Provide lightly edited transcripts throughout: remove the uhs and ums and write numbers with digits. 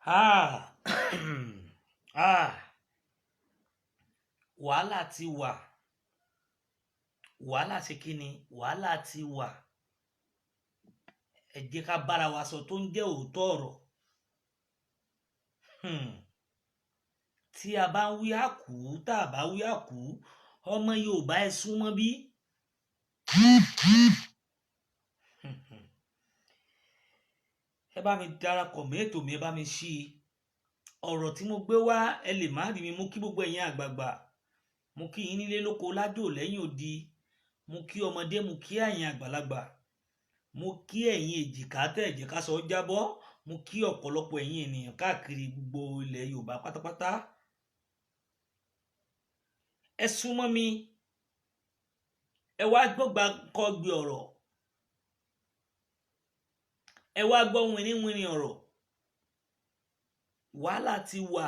Ah, ah, wàhálà ti wà. Wàhálà ṣe kí ni? Wàhálà ti wà. Ẹ jẹ́ ká bára wa sọ tó ń jẹ́ òótọ́ ọ̀rọ̀. Tí a bá ń wí àkú, tá a bá wí àkú, ọmọ Yorùbá, ẹ súnmọ́ bí. Ẹ bá mi darapọ̀ mọ́ ètò mi, ẹ bá mi ṣí i. Ọ̀rọ̀ tí mo gbé wá, ẹ lè má rí mi mú. Kí gbogbo ẹ̀yin àgbààgbà, mo kí yín nílé lóko lájò lẹ́yìn odi, mo kí ọmọdé, mo kí ẹ̀yin àgbàlagbà, mo kí ẹ̀yin èjìká tẹ̀ èjìká sọ jábọ́, mo kí ọ̀pọ̀lọpọ̀ ẹ̀yin ènìyàn káàkiri gbogbo ilẹ̀ Yorùbá pátápátá. Ẹ súnmọ́ mi, ẹ wá gbọ́gba kọ́gbé ọ̀rọ̀, ẹ wá gbọ́ wìnrìnwìnrìn ọ̀rọ̀. Wàhálà ti wà,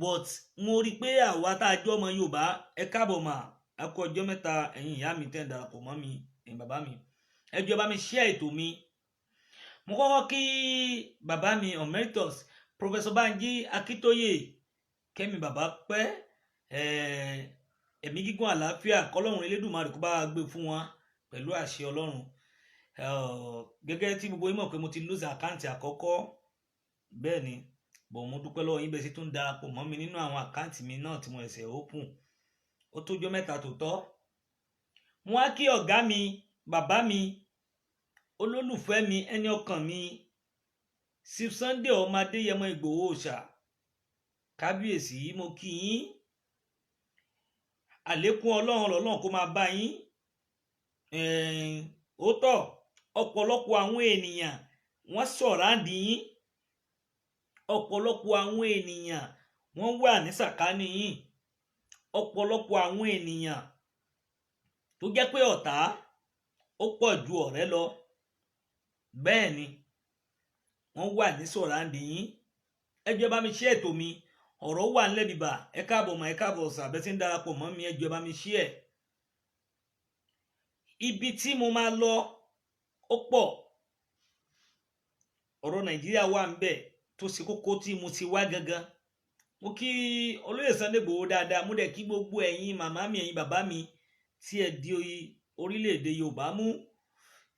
but mo rí i pé àwa tá a jọ ọmọ Yorùbá, ẹ káàbọ̀ mà, ẹ kú ọjọ́ mẹ́ta. Ẹ̀yin ìyá mi tẹ́ ń darapọ̀ mọ́ mi, ẹ̀yin bàbá mi, ẹ jọ̀ọ́, bá mi share ètò mi. Mo kọ́kọ́ kí bàbá mi emeritus Professor Banji Akíntóyè, kẹ́mi bàbá pẹ́, ẹ̀mí gígùn, àlàáfíà, kọ́lọ́run Elédùmarè kó bá gbé fún wọn pẹ̀lú àṣẹ Ọlọ́run. Gẹ́gẹ́ tí gbogbo yín mọ̀ pé mo ti lose account àkọ́kọ́, bẹ́ẹ̀ ni, bọ̀ mo dúpẹ́ lọ́wọ́ yín bẹ́ẹ̀ sì tún darapọ̀ mọ́ mi nínú àwọn account mi náà tí mo ṣẹ̀ṣẹ̀ open. Ó tójọ́ mẹ́ta tó tọ́. Mo wá kí ọ̀gá mi, bàbá mi, olólùfẹ́ mi, ẹni ọkàn mi, Chief Sunday ọmọ Adéyẹmọ Ìgbòho Òòṣà. Kábíyèsí, mo kí yín. Àlékún Ọlọ́run lọ́lọ́run kó máa bá yín. Ó tọ́, ọ̀pọ̀lọpọ̀ àwọn ènìyàn wọ́n surround yín, ọ̀pọ̀lọpọ̀ àwọn ènìyàn wọ́n wà ní sàkání yín, ọ̀pọ̀lọpọ̀ àwọn ènìyàn tó jẹ́ pé ọ̀tá ó pọ̀ ju ọ̀rẹ́ lọ, bẹ́ẹ̀ ni wọ́n wà ní surround yín. Ẹ jọ̀ọ́, bá mi ṣe ètò mi. Ọ̀rọ̀ wà nílẹ̀ bíbà. Ẹ káàbọ̀ mọ́, ẹ káàbọ̀ sàbẹ́ tí ń darapọ̀ mọ́ mi. Ẹ jọ̀ọ́, bá mi ṣe ẹ̀. Ibi tí mo máa lọ ó pọ̀. Ọ̀rọ̀ Nàìjíríà wà ń bẹ̀ tó ṣe kókó tí mo ti wá gangan. Mo kí olóyè Sunday Igboho dáadáa. Mo dẹ̀ kí gbogbo ẹ̀yin màmá mi, ẹ̀yin bàbá mi tí ẹ di orílẹ̀-èdè Yorùbá mú,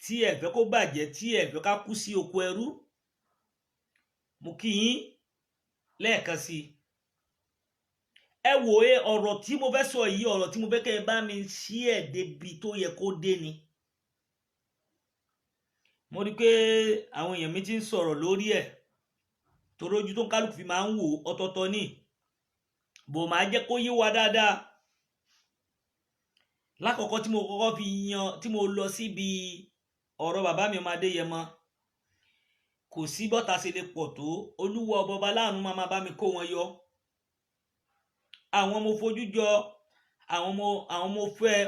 tí ẹ fẹ́ kó bàjẹ́, tí ẹ fẹ́ ká kú sí oko ẹrú. Mo kí yín lẹ́ẹ̀kan sí i. Ẹ wò ó, ọ̀rọ̀ tí mo fẹ́ sọ yìí, ọ̀rọ̀ tí mo fẹ́ kẹ́ ẹ bá mi ṣí ẹ̀ débi tó yẹ kó dé ni. Mo rí i pé àwọn èèyàn mi ti ń sọ̀rọ̀ lórí ẹ̀, torí ojú tó ń kálukú fi máa ń wò ọ̀tọ̀ọ̀tọ̀ ní bò. Máa jẹ́ kó yé wa dáadáa. Lákọ̀ọ́kọ́ tí mo kọ́kọ́ fi yan, tí mo lọ síbi ọ̀rọ̀ bàbá mi ọmọ Adéyẹmọ, kò sí bọ́ta ṣe lè pọ̀ tó, Olúwa ọba ọba láàánú máa bá mi kó wọn yọ. Àwọn mo fojú jọ, àwọn mo fẹ́,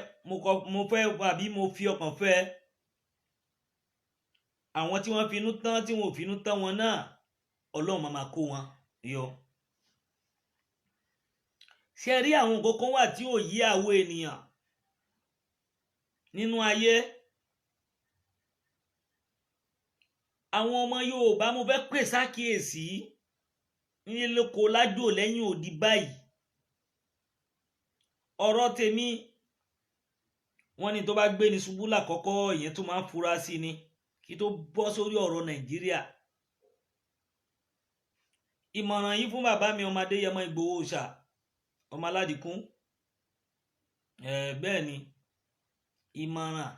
mo fẹ́ àbí mo fi ọkàn fẹ́, àwọn tí wọ́n finú tán, tí wọn ò finú tán wọn náà, Ọlọ́run máa kó wọn yọ. Ṣe rí, àwọn nǹkan kan wà tí ò yí àwọn ènìyàn nínú ayé. Àwọn ọmọ Yorùbá, mo fẹ́ pè sákìyèsí nílé lóko lájò lẹ́yìn odi báyìí. Ọ̀rọ̀ tèmi, wọ́n ní tó bá gbé ní ṣubú lákọ́kọ́, ìyẹn tó máa ń fura sí ni kí tó bọ́ sórí ọ̀rọ̀ Nàìjíríà. Ìmọ̀ràn yìí fún bàbá mi ọmọ Adéyẹmọ Ìgbòho Òòṣà ọmọ aládìkún, bẹ́ẹ̀ ni ìmọ̀ràn.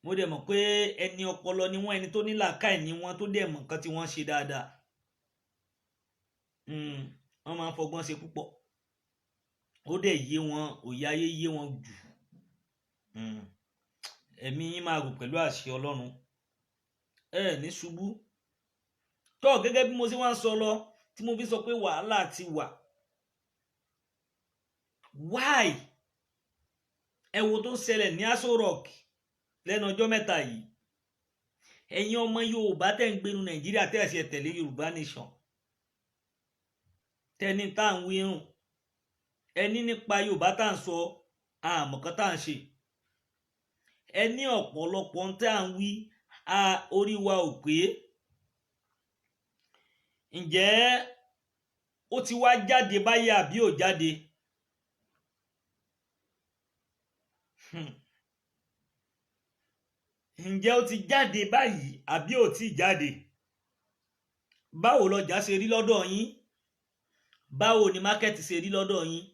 Mo dẹ̀ mọ̀ pé ẹni ọpọlọ ni wọ́n, ẹni tó ní làákàyè ni wọ́n, tó dẹ̀ mọ̀ nǹkan tí wọ́n ṣe dáadáa. Wọ́n máa ń fọgbọ́n ṣe púpọ̀, ó dẹ̀ yé wọn, òye ayé yé wọn jù. Ẹ̀mí yín máa gùn pẹ̀lú àṣẹ Ọlọ́run, ẹ ní ṣubú tó. Gẹ́gẹ́ bí mo ṣe wá ń sọ lọ, tí mo fi sọ pé wàhálà ti wà, why? Ẹ wo tó ń ṣẹlẹ̀ ní Aso Rock lẹ́nu ọjọ́ mẹ́ta yìí. Ẹ̀yin ọmọ Yorùbá tẹ́ ń gbénu Nàìjíríà, tẹ́ ẹ̀ ṣe tẹ̀lé Yorùbá Nation, tẹ́ni tá à ń wírùn ẹni nípa Yorùbá tá à ń sọ, àmọ̀kan tá à ń ṣe, ẹni ọ̀pọ̀lọpọ̀ ń tá à ń wí, orí wa ò pé. Ǹjẹ́ ó ti wá jáde báyìí àbí ò jáde? Ǹjẹ́ ó ti jáde báyìí àbí ò tí jáde? Báwo lọjà ṣe rí lọ́dọ̀ yín? Báwo ni mákẹ́tì ṣe rí lọ́dọ̀ yín?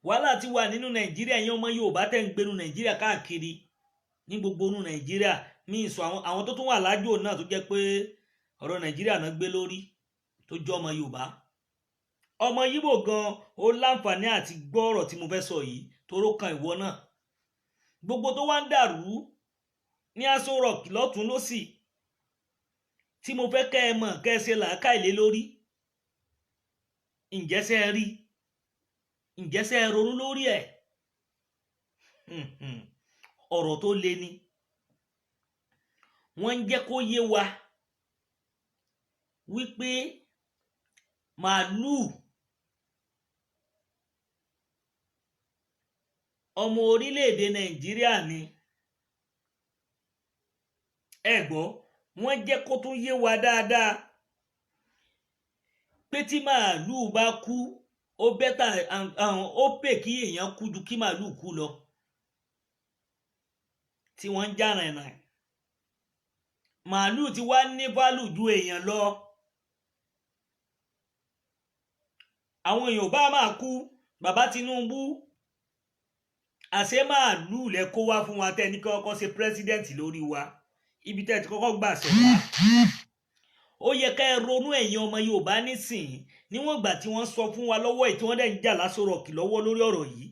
Wàhálà ti wà nínú Nàìjíríà. Yẹn ọmọ Yorùbá tẹ́ ń gbénu Nàìjíríà káàkiri ní gbogbo inú Nàìjíríà, mi sọ àwọn tó tún wà lájò náà tó jẹ́ pé ọ̀rọ̀ Nàìjíríà náà gbé lórí, tó jẹ́ ọmọ Yorùbá. Ọmọ Yíbò gan ó láǹfààní àti gbọ́ ọ̀rọ̀ tí mo fẹ́ sọ yìí, toró kan ìwọ náà. Gbogbo tó wá ń dàrú ní Aso Rock lọ́tún lọ́sì tí mo fẹ́ kẹ́ ẹ mọ̀, kẹ́ ẹ ṣe làákàyè lé lórí. Ǹjẹ́ ṣé ẹ rí? Ǹjẹ́ ṣé ẹ ronú lórí ẹ̀? Ọ̀rọ̀ tó le ni. Wọ́n ń jẹ́ kó yé wa wípé màálùú ọmọ orílẹ̀-èdè Nàìjíríà ni. Ẹ gbọ́, wọ́n jẹ́ kó tún yé wa dáadáa pé tí màálùú bá kú, ó better, ó pè kí èèyàn kú ju kí màálùú kú lọ, tí wọ́n ń jà rìnrìn. Màálùú ti wá ní value ju èèyàn lọ. Àwọn èèyàn bá máa kú. Bàbá Tinubu, àṣé màálùú lẹ kó wá fún wa tẹ́ ní kí wọ́n kọ́ ṣe president lórí wa, ibi tẹ́ ti kọ́kọ́ gbà ṣẹ̀ wá. Ó yẹ ká ẹ ronú, ẹ̀yin ọmọ Yorùbá nísìnyí, níwọ̀n ìgbà tí wọ́n sọ fún wa lọ́wọ́ ẹ̀, tí wọ́n dẹ̀ ń jà l'Aso Rock lọ́wọ́ lórí ọ̀rọ̀ yìí,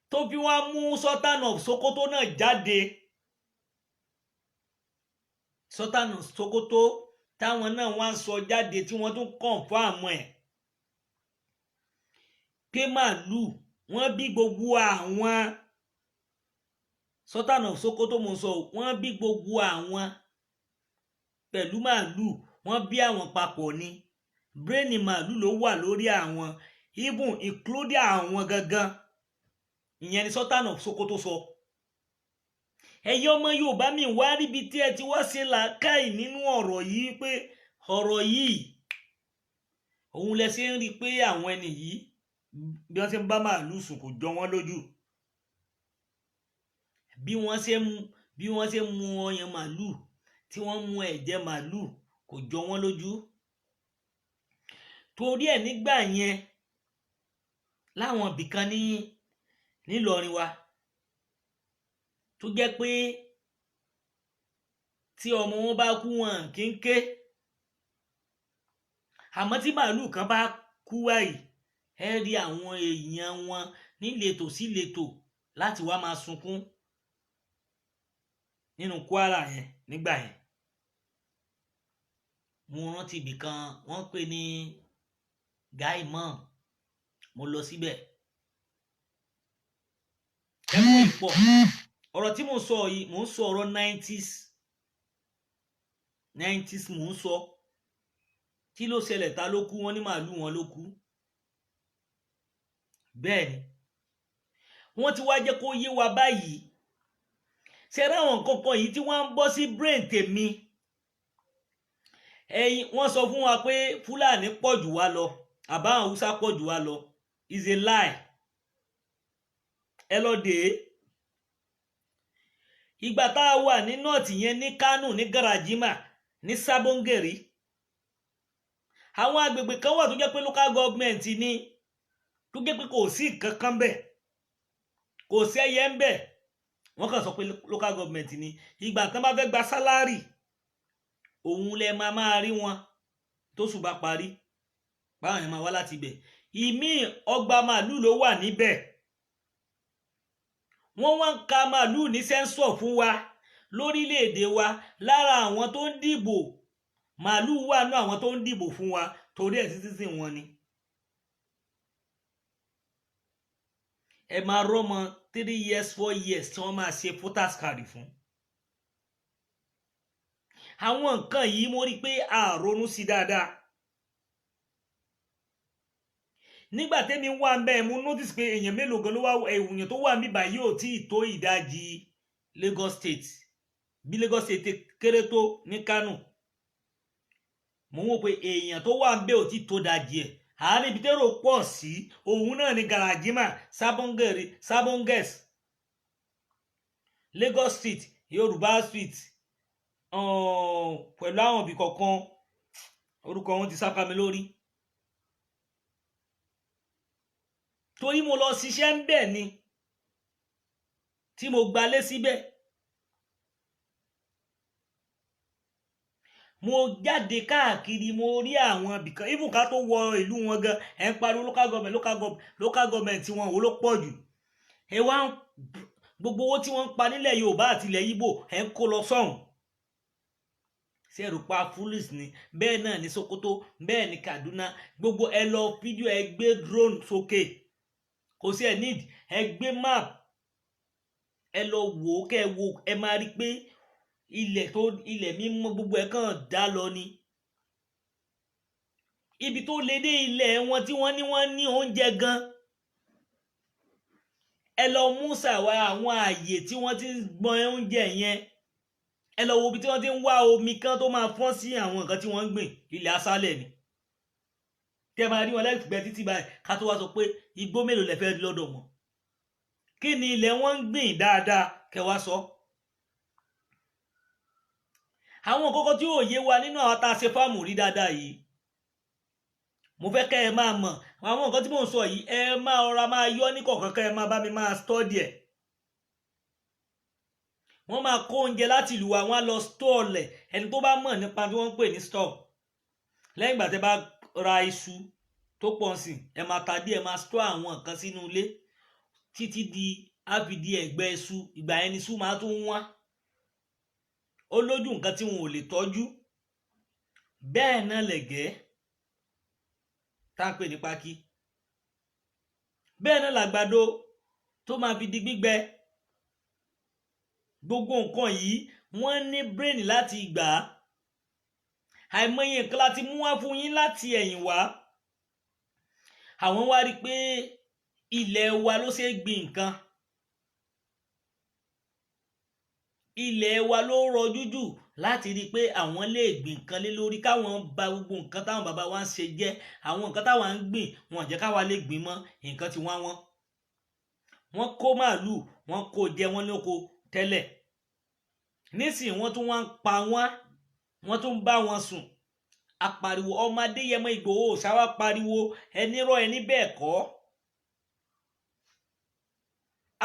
tó fi wá mú Sultan of Sokoto náà jáde. Sultan of Sokoto táwọn náà wá ń sọ jáde, tí wọ́n tún confirm ẹ̀ pé màálùú wọ́n bí gbogbo àwọn Sultan of Sokoto, mo sọ, wọ́n bí gbogbo àwọn pẹ̀lú màálùú, wọ́n bí àwọn papọ̀ ni. Brain màálùú ló wà lórí àwọn, even including àwọn gangan. Ìyẹn ni Sultan of Sokoto sọ. Ẹ̀yin ọmọ Yorùbá, mi wá ríbi tí ẹ ti wá ṣe làákàyè nínú ọ̀rọ̀ yìí, pé ọ̀rọ̀ yìí òun lẹ ṣe ń rí i pé àwọn ẹni yìí, bí wọ́n ṣe ń bá màálùú sùn kò jọ wọ́n lójú, bí wọ́n ṣe ń mu ọyàn màálùú, tí wọ́n mu ẹ̀jẹ̀ màálùú, kò jọ wọ́n lójú. Torí ẹ̀ nígbà yẹn, láwọn ibìkan ní nílọrin wa, tó jẹ́ pé tí ọmọ wọn bá kú, wọn kì í ké, àmọ́ tí màálùú kan bá kú báyìí, ẹ rí àwọn èèyàn wọn níletò sí letò láti wá máa sunkún nínú Kwara yẹn. Nígbà yẹn, mo rántí ibì kan wọ́n pè ní Gaimon, mo lọ síbẹ̀. Ẹkún ìpọ̀. Ọ̀rọ̀ tí mo sọ yìí, mo ń sọ ọ̀rọ̀ 90s mò ń sọ. Kí ló ṣẹlẹ̀? Ta ló kú? Wọ́n ní màálù wọn ló kú. Bẹ́ẹ̀ ni wọ́n ti wá jẹ́ kó yé wa báyìí. Ṣe ráwọn nǹkan kan yìí tí wọ́n ń bọ́ sí brain tèmi? Ẹ̀yin, wọ́n sọ fún wa pé Fúlàní pọ̀ jù wá lọ, àbáwọn Haúsá pọ̀ jù wá lọ, is a lie. Ẹ lọ dé ìgbà tá a wà ní north yẹn, ní Kánò, ní Garajima, ní Sabongeri, àwọn agbègbè kan wà tó jẹ́ pé local government ni, tó jẹ́ pé kò sí nǹkan kan bẹ́ẹ̀, kò sí ẹyẹ ń bẹ̀, wọ́n kàn sọ pé local government ni. Ìgbà tán bá fẹ́ gba salary, òun lẹ máa máa rí wọn tó sùn bá parí, báwọn yẹn máa wá láti ibẹ̀. Ìmí ọgbà màálù ló wà níbẹ̀. Wọ́n wá ń ka màálù ní census fún wa lórílẹ̀‐èdè wa. Lára àwọn tó ń dìbò, màálù wà nú àwọn tó ń dìbò fún wa, torí ẹ̀ títí wọn ni. Ẹ máa rọ́mọ 3 years, 4 years tí wọ́n máa ṣe voters card fún. Àwọn nǹkan yìí, mo rí i pé a ronú sí dáadáa. Nígbà tẹ́mi wà ń bẹ́ẹ̀, mo notice pé èèyàn mélòó gan ló wá, èèyàn tó wà níbà yóò tí ì tó ìdajì Lagos State. Bí Lagos State kéré tó ní Kánò, mo ń wò pé èèyàn tó wà ń bẹ ò tí tó dajì ẹ̀. Àárín ibi tẹ́rò pọ̀ sí òun náà ní Galadima, Sabongeri, Sabonges, Lagos Street, Yorùbá Street, pẹ̀lú àwọn ibì kọ̀ọ̀kan, orúkọ wọn ti sápá mi lórí. Torí mo lọ ṣiṣẹ́ ń bẹ̀ ni tí mo gbalé síbẹ̀. Mo jáde káàkiri, mo rí àwọn ibìkan, even ká tó wọ ìlú wọn gan, ẹ̀ ń pariwo local government, local government, local government tí wọn ò ló pọ̀ jù. Ẹ wá gbogbo owó tí wọ́n ń pa nílẹ̀ Yorùbá àti ilẹ̀ Ìgbò, ẹ̀ ń kó lọ sọ́hùn. Ṣé ẹ̀rù pa foolish ni? Bẹ́ẹ̀ náà ní Sokoto, bẹ́ẹ̀ ní Kaduna, gbogbo ẹ lọ fídíò, ẹ gbé drone sókè, kò sí ẹ need, ẹ gbé map, ẹ lọ wò ó, kẹ́ ẹ wo, ẹ máa rí pé ilẹ̀ tó ilẹ̀ mímọ́ gbogbo ẹ̀ kàn dá lọ ni. Ibi tó lé dé ilẹ̀ wọn tí wọ́n ní wọ́n ní oúnjẹ gan, ẹ lọ mú sàwá àwọn ààyè tí wọ́n ti ń gbọ́n oúnjẹ yẹn, ẹ lọ wo ibi tí wọ́n ti ń wá omi kan tó máa fọ́n sí àwọn nǹkan tí wọ́n ń gbìn, ilẹ̀ aṣálẹ̀ ni. Tẹ́ máa rí wọn lẹ́gbẹ̀ẹ́ títí báyìí, ká tó wá sọ pé igbó mélòó lẹ fẹ́ rí lọ́dọ̀ wọn. Kí ni ilẹ̀ wọn ń gbìn dáadáa? Kẹ́ wá sọ. Àwọn kókó tí yóò yé wa nínú àwọn tá a ṣe fáàmù rí dáadáa yìí, mo fẹ́ kẹ́ ẹ máa mọ̀ àwọn nǹkan tí mò ń sọ yìí, ẹ máa ọ̀rá máa yọ ní kọ̀ọ̀kan, kẹ́ ẹ máa bá mi máa stọ́dì ẹ̀. Wọ́n máa kó oúnjẹ láti ìlú wa, wọ́n á lọ stọ́ọ̀ lẹ̀. Ẹni tó bá mọ̀ nípa tí wọ́n ń pè ní stọ́ọ̀, lẹ́yìn ìgbà tẹ́ bá ra iṣu tó pọ̀ sí, ẹ máa ta díẹ̀, máa stọ́ọ̀ àwọn nǹkan sínú ilé títí di á fi di ẹ̀gbẹ́ iṣu. Ìgbà yẹn ni iṣu máa tún wọ́n. Ó lójú nǹkan tí wọn ò lè tọ́jú. Bẹ́ẹ̀ náà lẹ̀gẹ́ tá à ń pè ní pákí, bẹ́ẹ̀ náà làgbàdo tó máa fi di gbígbẹ. Gbogbo nǹkan yìí wọ́n ní brain láti gbà á. Àìmọye nǹkan láti mú wá fún yín láti ẹ̀yìn wá. Àwọn wá rí i pé ilẹ̀ wa ló ṣe é gbin nǹkan, ilẹ̀ wa ló rọjú jù láti rí i pé àwọn lè gbìn nǹkan lé lórí, káwọn ba gbogbo nǹkan táwọn bàbá wa ń ṣe jẹ́. Àwọn nǹkan táwa ń gbìn, wọn jẹ́ káwa lè gbìn mọ́ nǹkan tí wọ́n wọ́n. Wọ́n kó màálù, wọ́n kó jẹ wọ́n lóko tẹ́lẹ̀, nísìnyí wọ́n tún wá ń pa wọ́n, wọ́n tún bá wọn sùn. Apariwo ọmọ Adéyẹmọ Ìgbòho ṣáwá pariwo ẹni rọ ẹni bẹ́ẹ̀ kọ́.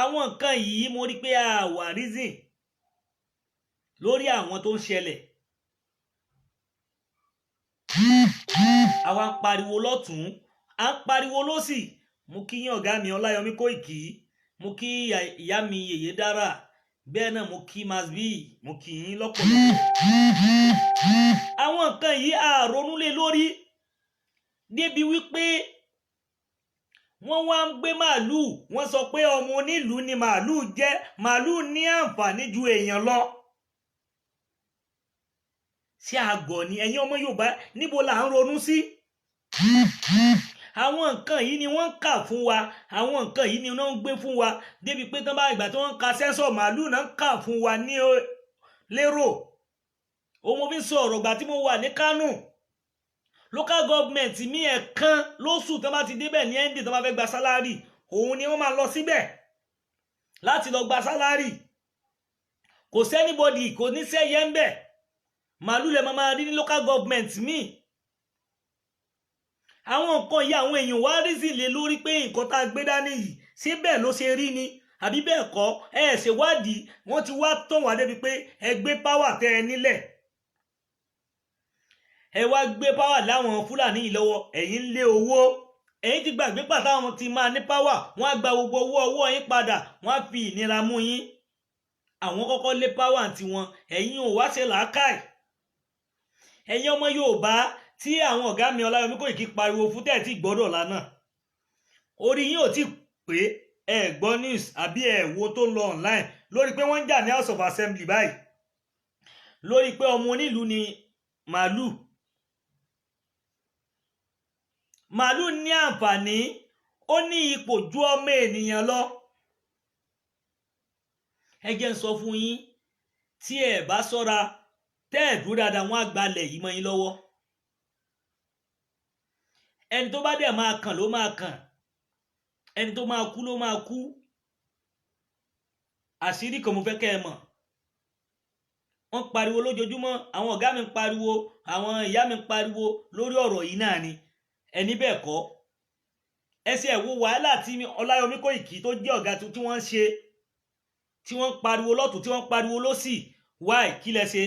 Àwọn nǹkan yìí mo rí pé a wà reason lórí àwọn tó ń ṣẹlẹ̀. Àwa ń pariwo lọ́tún, à ń pariwo lọ́sì. Mo kí yín ọ̀gá mi Ọláyọmí Kóìkì, mo kí ìyá mi Yèyé Dára, bẹ́ẹ̀ náà mo kí Masbi, mo kí yín lọ́pọ̀lọpọ̀. Àwọn nǹkan yìí a ronú lé lórí débi wípé wọ́n wá ń gbé màálùú, wọ́n sọ pé ọmọ onílùú ni màálùú jẹ́, màálùú ní àǹfààní ju èèyàn lọ. Ṣé àgọ̀ ni ẹ̀yin ọmọ Yorùbá? Níbo là ń ronú sí? Àwọn nǹkan yìí ni wọ́n ń kà fún wa, àwọn nǹkan yìí ni wọ́n ń gbé fún wa débi pé tán bá ìgbà tí wọ́n ń ka sẹ́ńsọ̀ màálùú náà ń kà fún wa ní lérò. Òun mo fi ń sọ ọ̀rọ̀ gbà tí mo wà ní Kánò, local government mi, ẹ̀ẹ̀kan lóṣù tán bá ti débẹ̀ ní ẹ́ndì tán bá fẹ́ gba sálárì, òun ni wọ́n máa lọ síbẹ̀ láti lọ gba sálárì. Kò sẹ́nibọ́dì, kò ní sẹ́yẹ ń bẹ̀, màálù lè máa rí ní local government mi. Àwọn nǹkan yìí àwọn èèyàn wá rí sí lé lórí pé nǹkan tá a gbé dání yìí, ṣé bẹ́ẹ̀ ló ṣe rí ni àbí bẹ́ẹ̀ kọ́? Ẹ ṣèwádìí. Wọ́n ti wá tàn wá débi pé ẹ gbé power tẹ́ ẹ nílẹ̀, ẹ wá gbé power láwọn Fúlàní yìí lọ́wọ́, ẹ̀yin ń lé owó, ẹ̀yin ti gbàgbé pàtó àwọn ti máa ní power, wọ́n á gba gbogbo owó ọwọ́ yín padà, wọ́n á fi ìnira mú yín. Àwọn kọ́kọ́ lé power tiwọn, ẹ̀yin ò wá ṣe làákàì. Ẹ̀yin ọmọ Yorùbá tí àwọn ọ̀gá mi Ọláyọmí Kóìkí pariwo fún tẹ́ẹ̀ tí gbọ́dọ̀ lánàá, orí yín ò tí pé. Ẹ gbọ́ news àbí ẹ wo tó ń lọ online lórí pé wọ́n ń jà ní House of Assembly báyìí lórí pé ọmọ onílùú ni màálù. Màálù ní àǹfààní, ó ní ipò ju ọmọ ènìyàn lọ. Ẹ jẹ́ n sọ fún yín, Tí ẹ bá ṣọ́ra, tẹ́ ẹ̀ dúró dáadáa, wọ́n á gbalẹ̀ yìí mọ́ yín lọ́wọ́. Ẹni tó bá dẹ̀ máa kàn ló máa kàn, ẹni tó máa kú ló máa kú. Àṣírí kan mo fẹ́ kẹ́ ẹ mọ̀. Wọ́n pariwo lójoojúmọ́, àwọn ọ̀gá mi ń pariwo, àwọn ìyá mi ń pariwo lórí ọ̀rọ̀ yìí náà ni. Ẹni bẹ́ẹ̀ kọ́, ẹsẹ̀ ẹ̀ wo wàhálà tí Ọláyọmí Kóìkì tó jẹ́ ọ̀gá tí wọ́n ń ṣe, tí wọ́n ń pariwo lọ́tún, tí wọ́n ń pariwo lọ́sì. Why? Kí lẹ ṣe?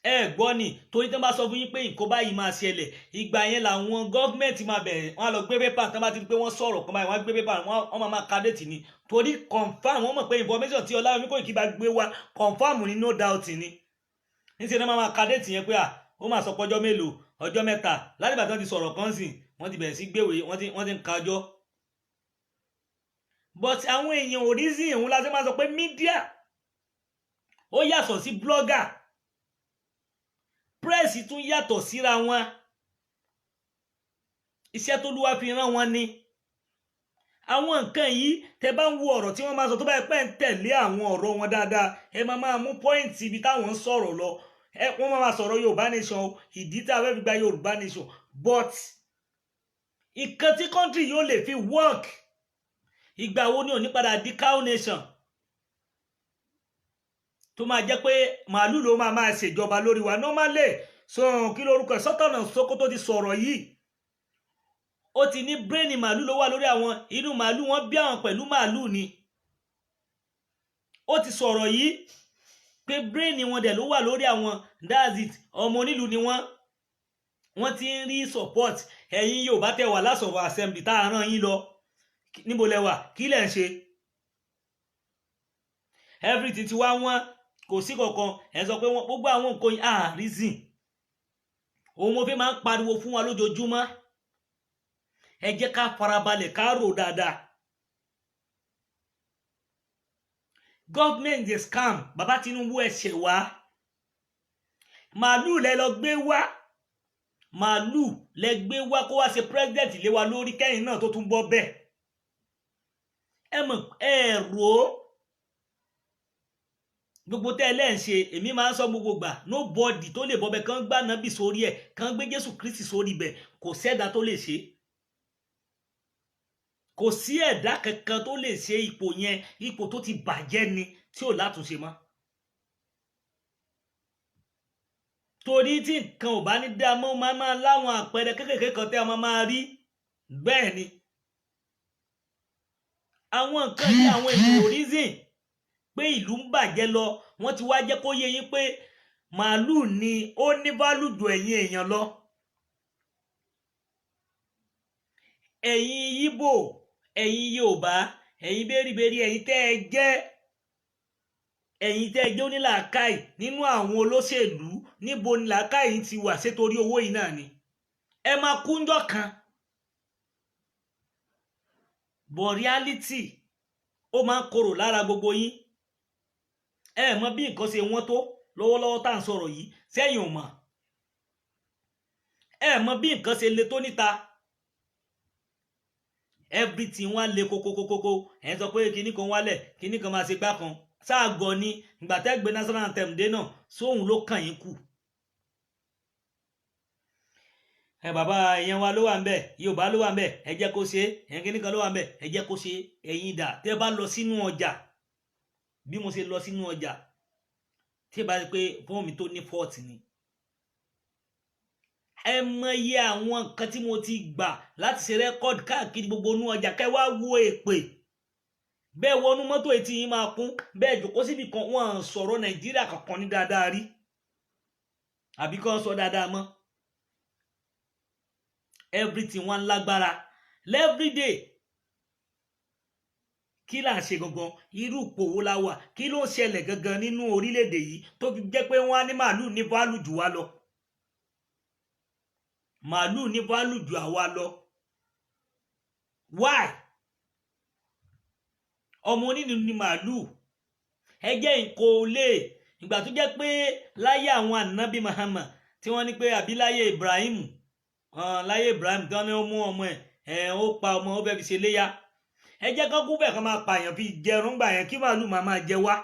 Ẹ gbọ́ ni, torí tí wọ́n bá sọ fún yín pé nǹkan báyìí máa ṣẹlẹ̀, ìgbà yẹn làwọn gọ́ọ̀mẹ̀ntì máa bẹ̀rẹ̀. Wọ́n á lọ gbé pépà. Tí wọ́n bá ti rí pé wọ́n sọ̀rọ̀ kan báyìí, wọ́n á gbé pépà, wọ́n máa máa ka date ni, torí confirm, wọ́n mọ̀ pé information tí Ọláyọmí Kóìkì bá gbé wá, confirm ni, no doubt ni. Níṣẹ́ ni wọ́n máa ka date yẹn pé à ó máa sọ pọ́jọ́ mélòó, ọjọ́ 3 láti ìgbà tí wọ́n ti sọ̀rọ̀ kan sìn, wọ́n ti bẹ̀rẹ̀ sí gbéwèé, wọ́n ti ń ka ọjọ́. But àwọn èèyàn ò rí sí ìhun lásán. Máa sọ pé media ó yàtọ̀ sí blogger, press tún yàtọ̀ síra wọn. Iṣẹ́ tó lúwa fi rán wọn ni àwọn nǹkan yìí. Tẹ bá ń wo ọ̀rọ̀ tí wọ́n máa sọ, tó bá yẹ pé ń tẹ̀lé àwọn ọ̀rọ̀ wọn dáadáa, ẹ máa máa mú point ibi táwọn ń sọ̀rọ̀ lọ. Ẹ wọ́n máa máa sọ̀rọ̀ Yorùbá nation o, ìdí tá a fẹ́ fi gba Yorùbá nation, but ìkan tí country yóò lè fi work, ìgbà wo ni ò ní padà di cow nation, tó máa jẹ́ pé màálù ló máa máa ṣèjọba lórí wa normally? So kí lórúkọ ẹ̀, Sultan Sokoto ti sọ̀rọ̀ yìí, ó ti ní brain màálù ló wà lórí àwọn, inú màálù wọn bí àwọn pẹ̀lú màálù ni. Ó ti sọ̀rọ̀ yìí pé brain wọn dẹ̀ ló wà lórí àwọn. That's it. Ọmọ onílù ni wọ́n, wọ́n ti ń rí support. Ẹ̀yin Yorùbá tẹ̀ wà lásọ̀rọ̀ assembly tá a rán yín lọ, níbo lẹ wà? Kí lẹ̀ ń ṣe? Everything ti wá wọ́n, kò sí kankan. Ẹ sọ pé gbogbo àwọn nǹkan yìí, ah, reason òun mo fi máa ń pariwo fún wa lójoojúmọ́. Ẹ jẹ́ ká farabalẹ̀, ká rò dáadáa. Government dey scam. Bàbá Tinubu, ẹ ṣẹ̀ wá. Màálù lẹ lọ gbé wá, màálù lẹ gbé wá kó wá ṣe president lé wa lórí, kẹ́yìn náà tó tún bọ́ bẹ́ẹ̀. Ẹ mọ̀, ẹ rò ó. Gbogbo tẹ́ ẹ lẹ́ ń ṣe, èmi máa ń sọ gbogbo gbà, nobody tó lè bọ́bẹ̀ kán gbá nábì sórí ẹ̀, kán gbé Jésù Kristi sórí ibẹ̀. Kò sẹ́dá tó lè ṣe, kò sí ẹ̀dá kankan tó lè ṣe ipò yẹn. Ipò tó ti bàjẹ́ ni tí ò látúnṣe mọ́, torí tí nǹkan ò bá ní dá mọ́, máa máa láwọn àpẹẹrẹ kékèké kan tẹ́ ọ máa máa rí. Bẹ́ẹ̀ ni àwọn nǹkan yìí, àwọn èèyàn ò reason pé ìlú ń bàjẹ́ lọ. Wọ́n ti wá jẹ́ kó yé yín pé màálù ni ó ní value ju ẹ̀yin èèyàn lọ. Ẹ̀yin Yíbò, ẹ̀yin Yorùbá, ẹ̀yin bẹ́rìbẹ́rì, ẹ̀yin tẹ́ ẹ jẹ́, ẹ̀yin tẹ́ ẹ jẹ́ onílàákàyè nínú àwọn olóṣèlú, níbo ni làákàyè ti wà? Ṣé torí owó yìí náà ni? Ẹ máa kúnjọ́ kan. But reality, ó máa ń korò lára gbogbo yín. Ẹ mọ bí nǹkan ṣe wọ́n tó lọ́wọ́lọ́wọ́ tá à ń sọ̀rọ̀ yìí, sẹ́yìn ò mọ̀. Ẹ mọ bí nǹkan ṣe le tó níta. Everything wá le kókókókókó. Ẹ sọ pé kinní kan wálẹ̀, kinní kan máa ṣe gbá kan sáàgọ́ ni. Ìgbà tẹ́ gbé national anthem dé náà, sóhun ló kàn yín kù. Ẹ bàbá ìyẹn wa ló wà ń bẹ, Yorùbá ló wà ń bẹ, ẹ jẹ́ kó ṣe. Ẹ̀yin kinní kan ló wà ń bẹ, ẹ jẹ́ kó ṣe. Ẹ̀yin dà? Tẹ́ bá lọ sínú ọjà, bí mo ṣe lọ sínú ọjà, tí ẹ bá rí pé fóònù mi tó ní fault ni, ẹ mọyì àwọn nǹkan tí mo ti gbà láti ṣe record káàkiri gbogbo inú ọjà. Kẹ́ wá wo èpè bẹ́ẹ̀ wọnú mọ́tò, etí yín máa kún bẹ́ẹ̀. Jòkó síbi kan, wọ́n sọ̀rọ̀ Nàìjíríà kankan ní dáadáa rí, àbí kàn sọ dáadáa mọ́. Everything wọn lágbára everyday. Kí là ń ṣe gangan? Irú ipò wo la wà? Kí ló ń ṣẹlẹ̀ gangan nínú orílẹ̀-èdè yìí tó fi jẹ́ pé wọ́n á ní màálù ní value jù wá lọ? Màálù ní value jù àwa lọ. Why? Ọmọ onílù ní màálù. Ẹ jẹ́ nǹkan ò lè ìgbà tó jẹ́ pé láyé àwọn ànábì Muhammad tí wọ́n ní pé, àbí láyé Ibrahim, láyé Ibrahim tí wọ́n ní ó mú ọmọ ẹ̀, ó pa ọmọ, ó fẹ́ fi ṣe léyà. Ẹ jẹ́ kán kú bẹ́ẹ̀, kán máa pààyàn fi jẹrun gbà yẹn, kí màálù máa máa jẹ wá.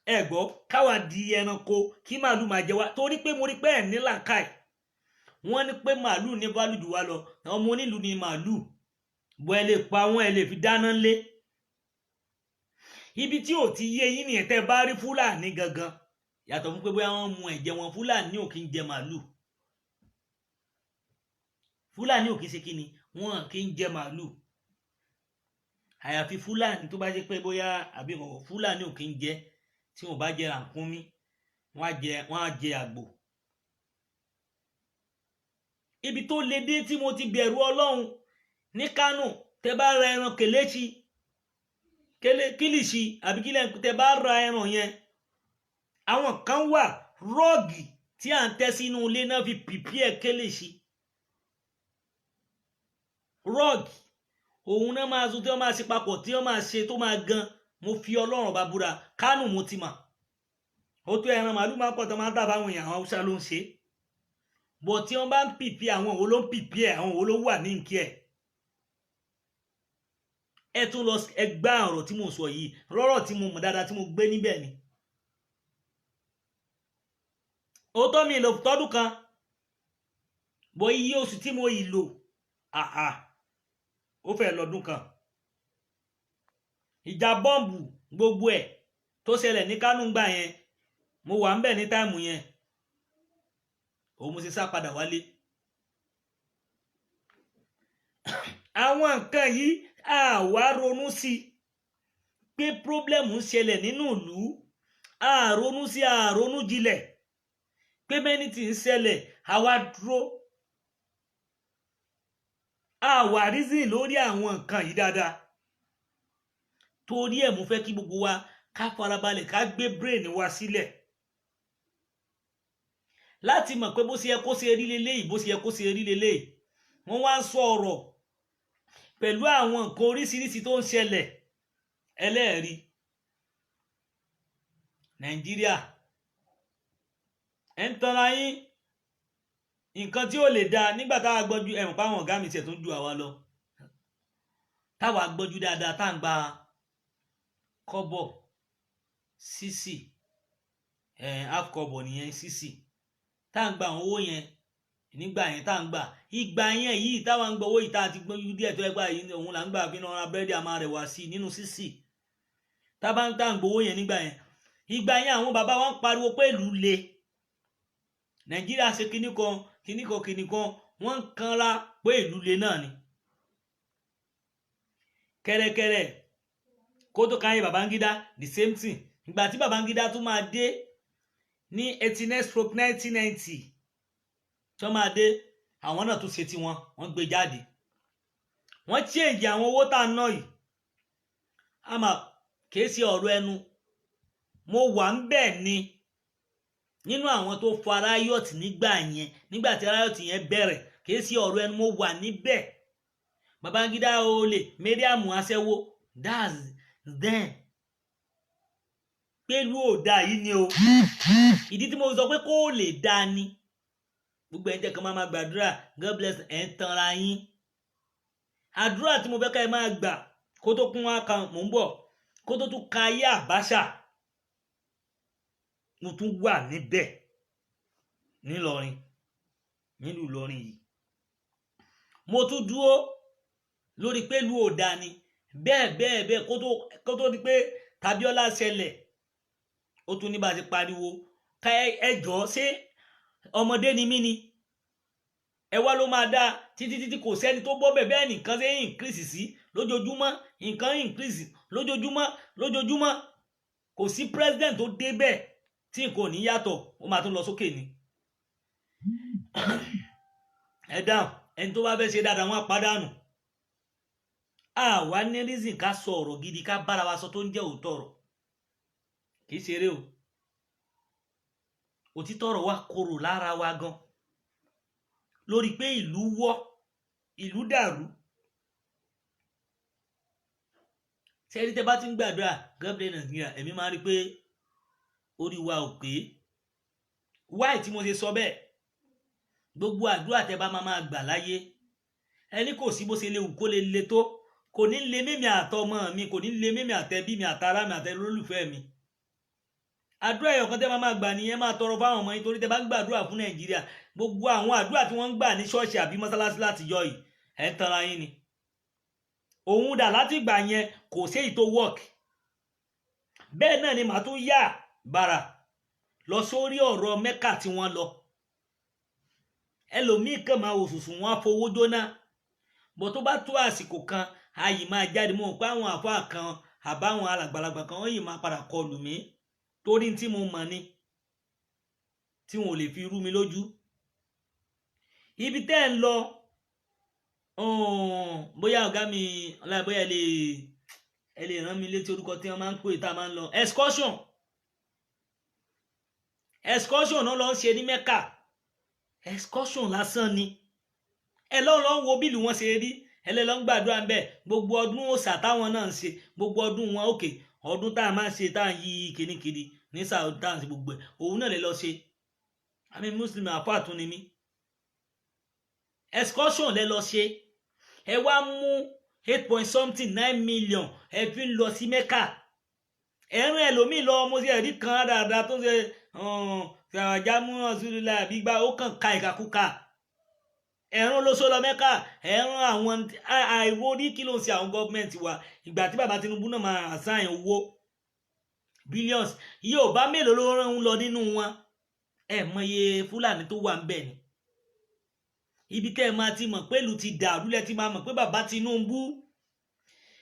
Ẹ gbọ́, káwa di ẹranko kí màálù máa jẹ wá, torí pé mo rí pé ẹ̀ ní làákàyè. Wọ́n ní pé màálù ní value jù wá lọ. Ọmọ onílùú ni màálù bọ́, ẹ lè pa wọ́n, ẹ lè fi dáná lé. Ibi tí ò ti yé yín nìyẹn. Tẹ́ bá rí Fúlàní gangan, yàtọ̀ fún pé bóyá wọ́n mu ẹ̀jẹ̀ wọn, Fúlàní ò kí ń jẹ màálù. Fúlàní ò kí ń ṣe kí ni, wọn kì í jẹ màálù. Àyàfi Fúlàní tó bá jẹ́ pé bóyá àbí kọ̀ọ̀kan, Fúlàní ò kí ń jẹ. Tí wọn bá jẹ ràkúnmí, wọ́n á jẹ àgbò. Ibi tó le dé tí mo ti bẹ̀rù Ọlọ́run ní Kánò, tẹ́ bá ra ẹran kèléṣi, kílìṣì àbí kílẹ̀, tẹ́ bá ra ẹran yẹn, àwọn kan wà, rug tí à ń tẹ́ sínú ilé náà fi prepare kílìṣì. Rug òun náà máa tún tí wọ́n máa ṣe papọ̀, tí wọ́n máa ṣe tó máa gan. Mo fi Ọlọ́run bá búra, Kánò mo ti mà ó tó. Ẹran màálù máa pọ̀ tó máa ń tà fáwọn èèyàn, àwọn Haúsá ló ń ṣe bọ̀. Tí wọ́n bá ń prepare, àwọn wo ló ń prepare? Àwọn wo ló wà ní nkí ẹ̀? Ẹ tún lọ, ẹ gbá ọ̀rọ̀ tí mo sọ yìí, rọ́rọ̀ tí mo mọ̀ dáadáa tí mo gbé níbẹ̀ ni. Òótọ́, mi lò tọ́dún kan bọ̀, iye oṣù tí mo yìí lò, àhà, ó fẹ́ lọ́dún kan. Ìjà bọ́ǹbù gbogbo ẹ̀ tó ṣẹlẹ̀ ní Kánò gbà yẹn, mo wà ń bẹ̀ ní time yẹn. Òun mo ṣe sá padà wálé. Àwọn nǹkan yìí, àwa ronú sí pé problem ń ṣẹlẹ̀ nínú ìlú, àronú sí, àronú jinlẹ̀ pé many things ń ṣẹlẹ̀. Àwa dúró, àwa reason lórí àwọn nǹkan yìí dáadáa. Torí ẹ̀, mo fẹ́ kí gbogbo wa ká farabalẹ̀, ká gbé brain wa sílẹ̀ láti mọ̀ pé bó ṣe yẹ kó ṣe rí leléyìí, bó ṣe yẹ kó ṣe rí leléyìí. Wọ́n wá ń sọ ọ̀rọ̀ pẹ̀lú àwọn nǹkan oríṣiríṣi tó ń ṣẹlẹ̀. Ẹlẹ́ẹ̀rí Nàìjíríà, ẹ̀ ń tanra yín. Nǹkan tí ó lè dáa nígbà táwa gbọ́njú, ẹ̀mọ̀ páwọn ọ̀gá mi tiẹ̀ tó ń ju àwa lọ, táwa gbọ́njú dáadáa, tá à ń gba kọ́bọ̀ sísì, half kọ́bọ̀ nìyẹn, sísì, tá à ń gba àwọn owó yẹn nígbà yẹn, tá à ń gbà ìgbà yẹn yìí, táwa ń gbọ́ owó yìí, tá a ti gbọ́njú díẹ̀ tó ẹgbà yìí, òun là ń gbà fi náà ra búrẹ́dì, àmà rẹ̀ wá sí nínú sísì, tá a bá ń tá à ń gbowó yẹn nígbà yẹn. Ìgbà yẹn, àwọn bàbá wa ń pariwo pé ìlú le, Nàìjíríà ṣe kinní kan, kinní kan, kinní kan. Wọ́n ń kanra pé ìlú le náà ni. Kẹ́rẹ́kẹ́rẹ́ kó tó káyé Babangida, the same thing. Ìgbà tí Babangida tún máa dé ní 89/1990 tó máa dé, àwọn náà tún ṣe tiwọn, wọ́n gbé jáde, wọ́n change àwọn owó tá a ná yìí. Àmọ́ kìí ṣe ọ̀rọ̀ ẹnu, mo wà ń bẹ̀ ni nínú àwọn tó fa riot nígbà yẹn. Nígbà tí riot yẹn bẹ̀rẹ̀, kìí ṣe ọ̀rọ̀ ẹnu, mo wà níbẹ̀. Babangida olè, Mariam aṣẹ́wó, that's then. Pẹ̀lú òdà yìí ni o. Ìdí tí mo sọ pé kó lè dáa ni, gbogbo ẹ̀ ń tẹ́ kan máa ma gbàdúrà, "God bless," ẹ̀ ń tanra yín. Àdúrà tí mo fẹ́ ká ẹ máa gbà kó tó kún wá kan, mò ń bọ̀, kó tó tún ka ayé Abacha, mo tún wà níbẹ̀ nílọrin, nílùú Ìlọrin yìí, mo tún dúró lórí pé ìlú ò dáa ni. Bẹ́ẹ̀ bẹ́ẹ̀ bẹ́ẹ̀, kó tó di pé Tabiola ṣẹlẹ̀, ó tún ní bá a ti pariwo ká. Ẹ jọ̀ọ́, ṣé ọmọdé ni mí ni? Ẹ wá ló máa dáa títí títí, kò sẹ́ni tó gbọ́ bẹ́ẹ̀. Bẹ́ẹ̀ nìkan ṣe ń increase sí lójoojúmọ́, nǹkan increase lójoojúmọ́ lójoojúmọ́. Kò sí president tó débẹ̀ tí nǹkan ò ní yàtọ̀, ó máa tún lọ sókè ni. Ẹ dáhùn, ẹni tó bá fẹ́ ṣe dáadáa, wọn á pàdánù. Àwa ní reason ká sọ ọ̀rọ̀ gidi, ká bára wa sọ tó ń jẹ́ òótọ́ ọ̀rọ̀. Kì í ṣeré o. Òtítọ́ ọ̀rọ̀ wa korò lára wa gan lórí pé ìlú wọ́, ìlú dàrú. Sẹ́ni tẹ́ bá ti ń gbàdúrà, "God bless Nàìjíríà," èmi máa ń rí i pé orí wa ò pé. Wáì tí mo ṣe sọ bẹ́ẹ̀, gbogbo àdúrà tẹ́ bá máa máa gbà láyé, ẹni kò sí bó ṣe lè wù kó lè le tó, kò ní lè mímí àtọmọ mi, kò ní lè mímí àtẹbí mi, àtará mi, àtẹlólùfẹ́ mi. Àdúrà ẹ̀yọ̀ kan tẹ́ máa máa gbà nìyẹn, máa tọrọ fáwọn ọmọ yín, torí tẹ́ bá ń gbàdúrà fún Nàìjíríà, gbogbo àwọn àdúrà tí wọ́n ń gbà ní ṣọ́ọ̀ṣì àbí mọ́sálásí látijọ́ yìí, ẹ̀ ń tanra yín ni. Òun dà láti gbà yẹn, kò sí èyí tó work. Bẹ́ẹ̀ náà ni màá tún yà bàrà lọ sórí ọ̀rọ̀ Mẹ́kà tí wọ́n lọ. Ẹlòmíì kàn máa wò sùsùn, wọn á fowó jóná bó. Tó bá tó àsìkò kan, ayì máa jáde mọ́ pé àwọn àfáà kan àbáwọn alàgbàlagbà kan, wọ́n yìí máa padà kọlù mí, torí tí mo mọ̀ ni tí wọn ò lè fi rú mi lójú. Ibi tẹ́ ẹ̀ ń lọ, bóyá ọ̀gá mi ọ̀la, bóyá ẹ lè rán mi létí orúkọ tí wọ́n máa ń pè tá a máa ń lọ excursion. Excursion náà lọ ń ṣe ní Mẹ́kà, excursion lásán ni. Ẹ lọ́ lọ́ ń wo bílù wọn ṣe rí, ẹ lẹ́ lọ́ ń gbàdúrà ń bẹ̀. Gbogbo ọdún òòṣà táwọn náà ń ṣe, gbogbo ọdún wọn, òkè ọdún tá a máa ń ṣe, tá a ń yí kìnnìkìnnì ní Saudi, tá a ń ṣe gbogbo ẹ̀, òun náà lè lọ ṣe. Àmì Muslim àfáà tún ni mí. Excursion lẹ lọ ṣe, ẹ wá mú eight point something nine million, ẹ fi ń lọ sí Mẹ́kà. Ẹ̀rín ẹlòmíì lọ, mo ṣe ẹ̀rí kan dáadáa tó ń ṣe fìràjámú ọ̀ṣunlá àbí gbá, ó kàn ka ìkàkùkà. Ẹ̀rún ló sọ lọ Mẹ́kà, ẹ̀rún àwọn àìwórí. Kí ló ń ṣe àwọn gọ́ọ̀mẹ̀ntì wa? Ìgbà tí bàbá Tinubu náà máa assign owó billions, iye ò bá mélòó ló rán ń lọ nínú wọn? Ẹ mọye Fúlàní tó wà ń bẹ̀ ni. Ibi tẹ́ ẹ máa ti mọ̀ pé ìlú ti dàrú lẹ́ ti máa mọ̀ pé bàbá Tinubu,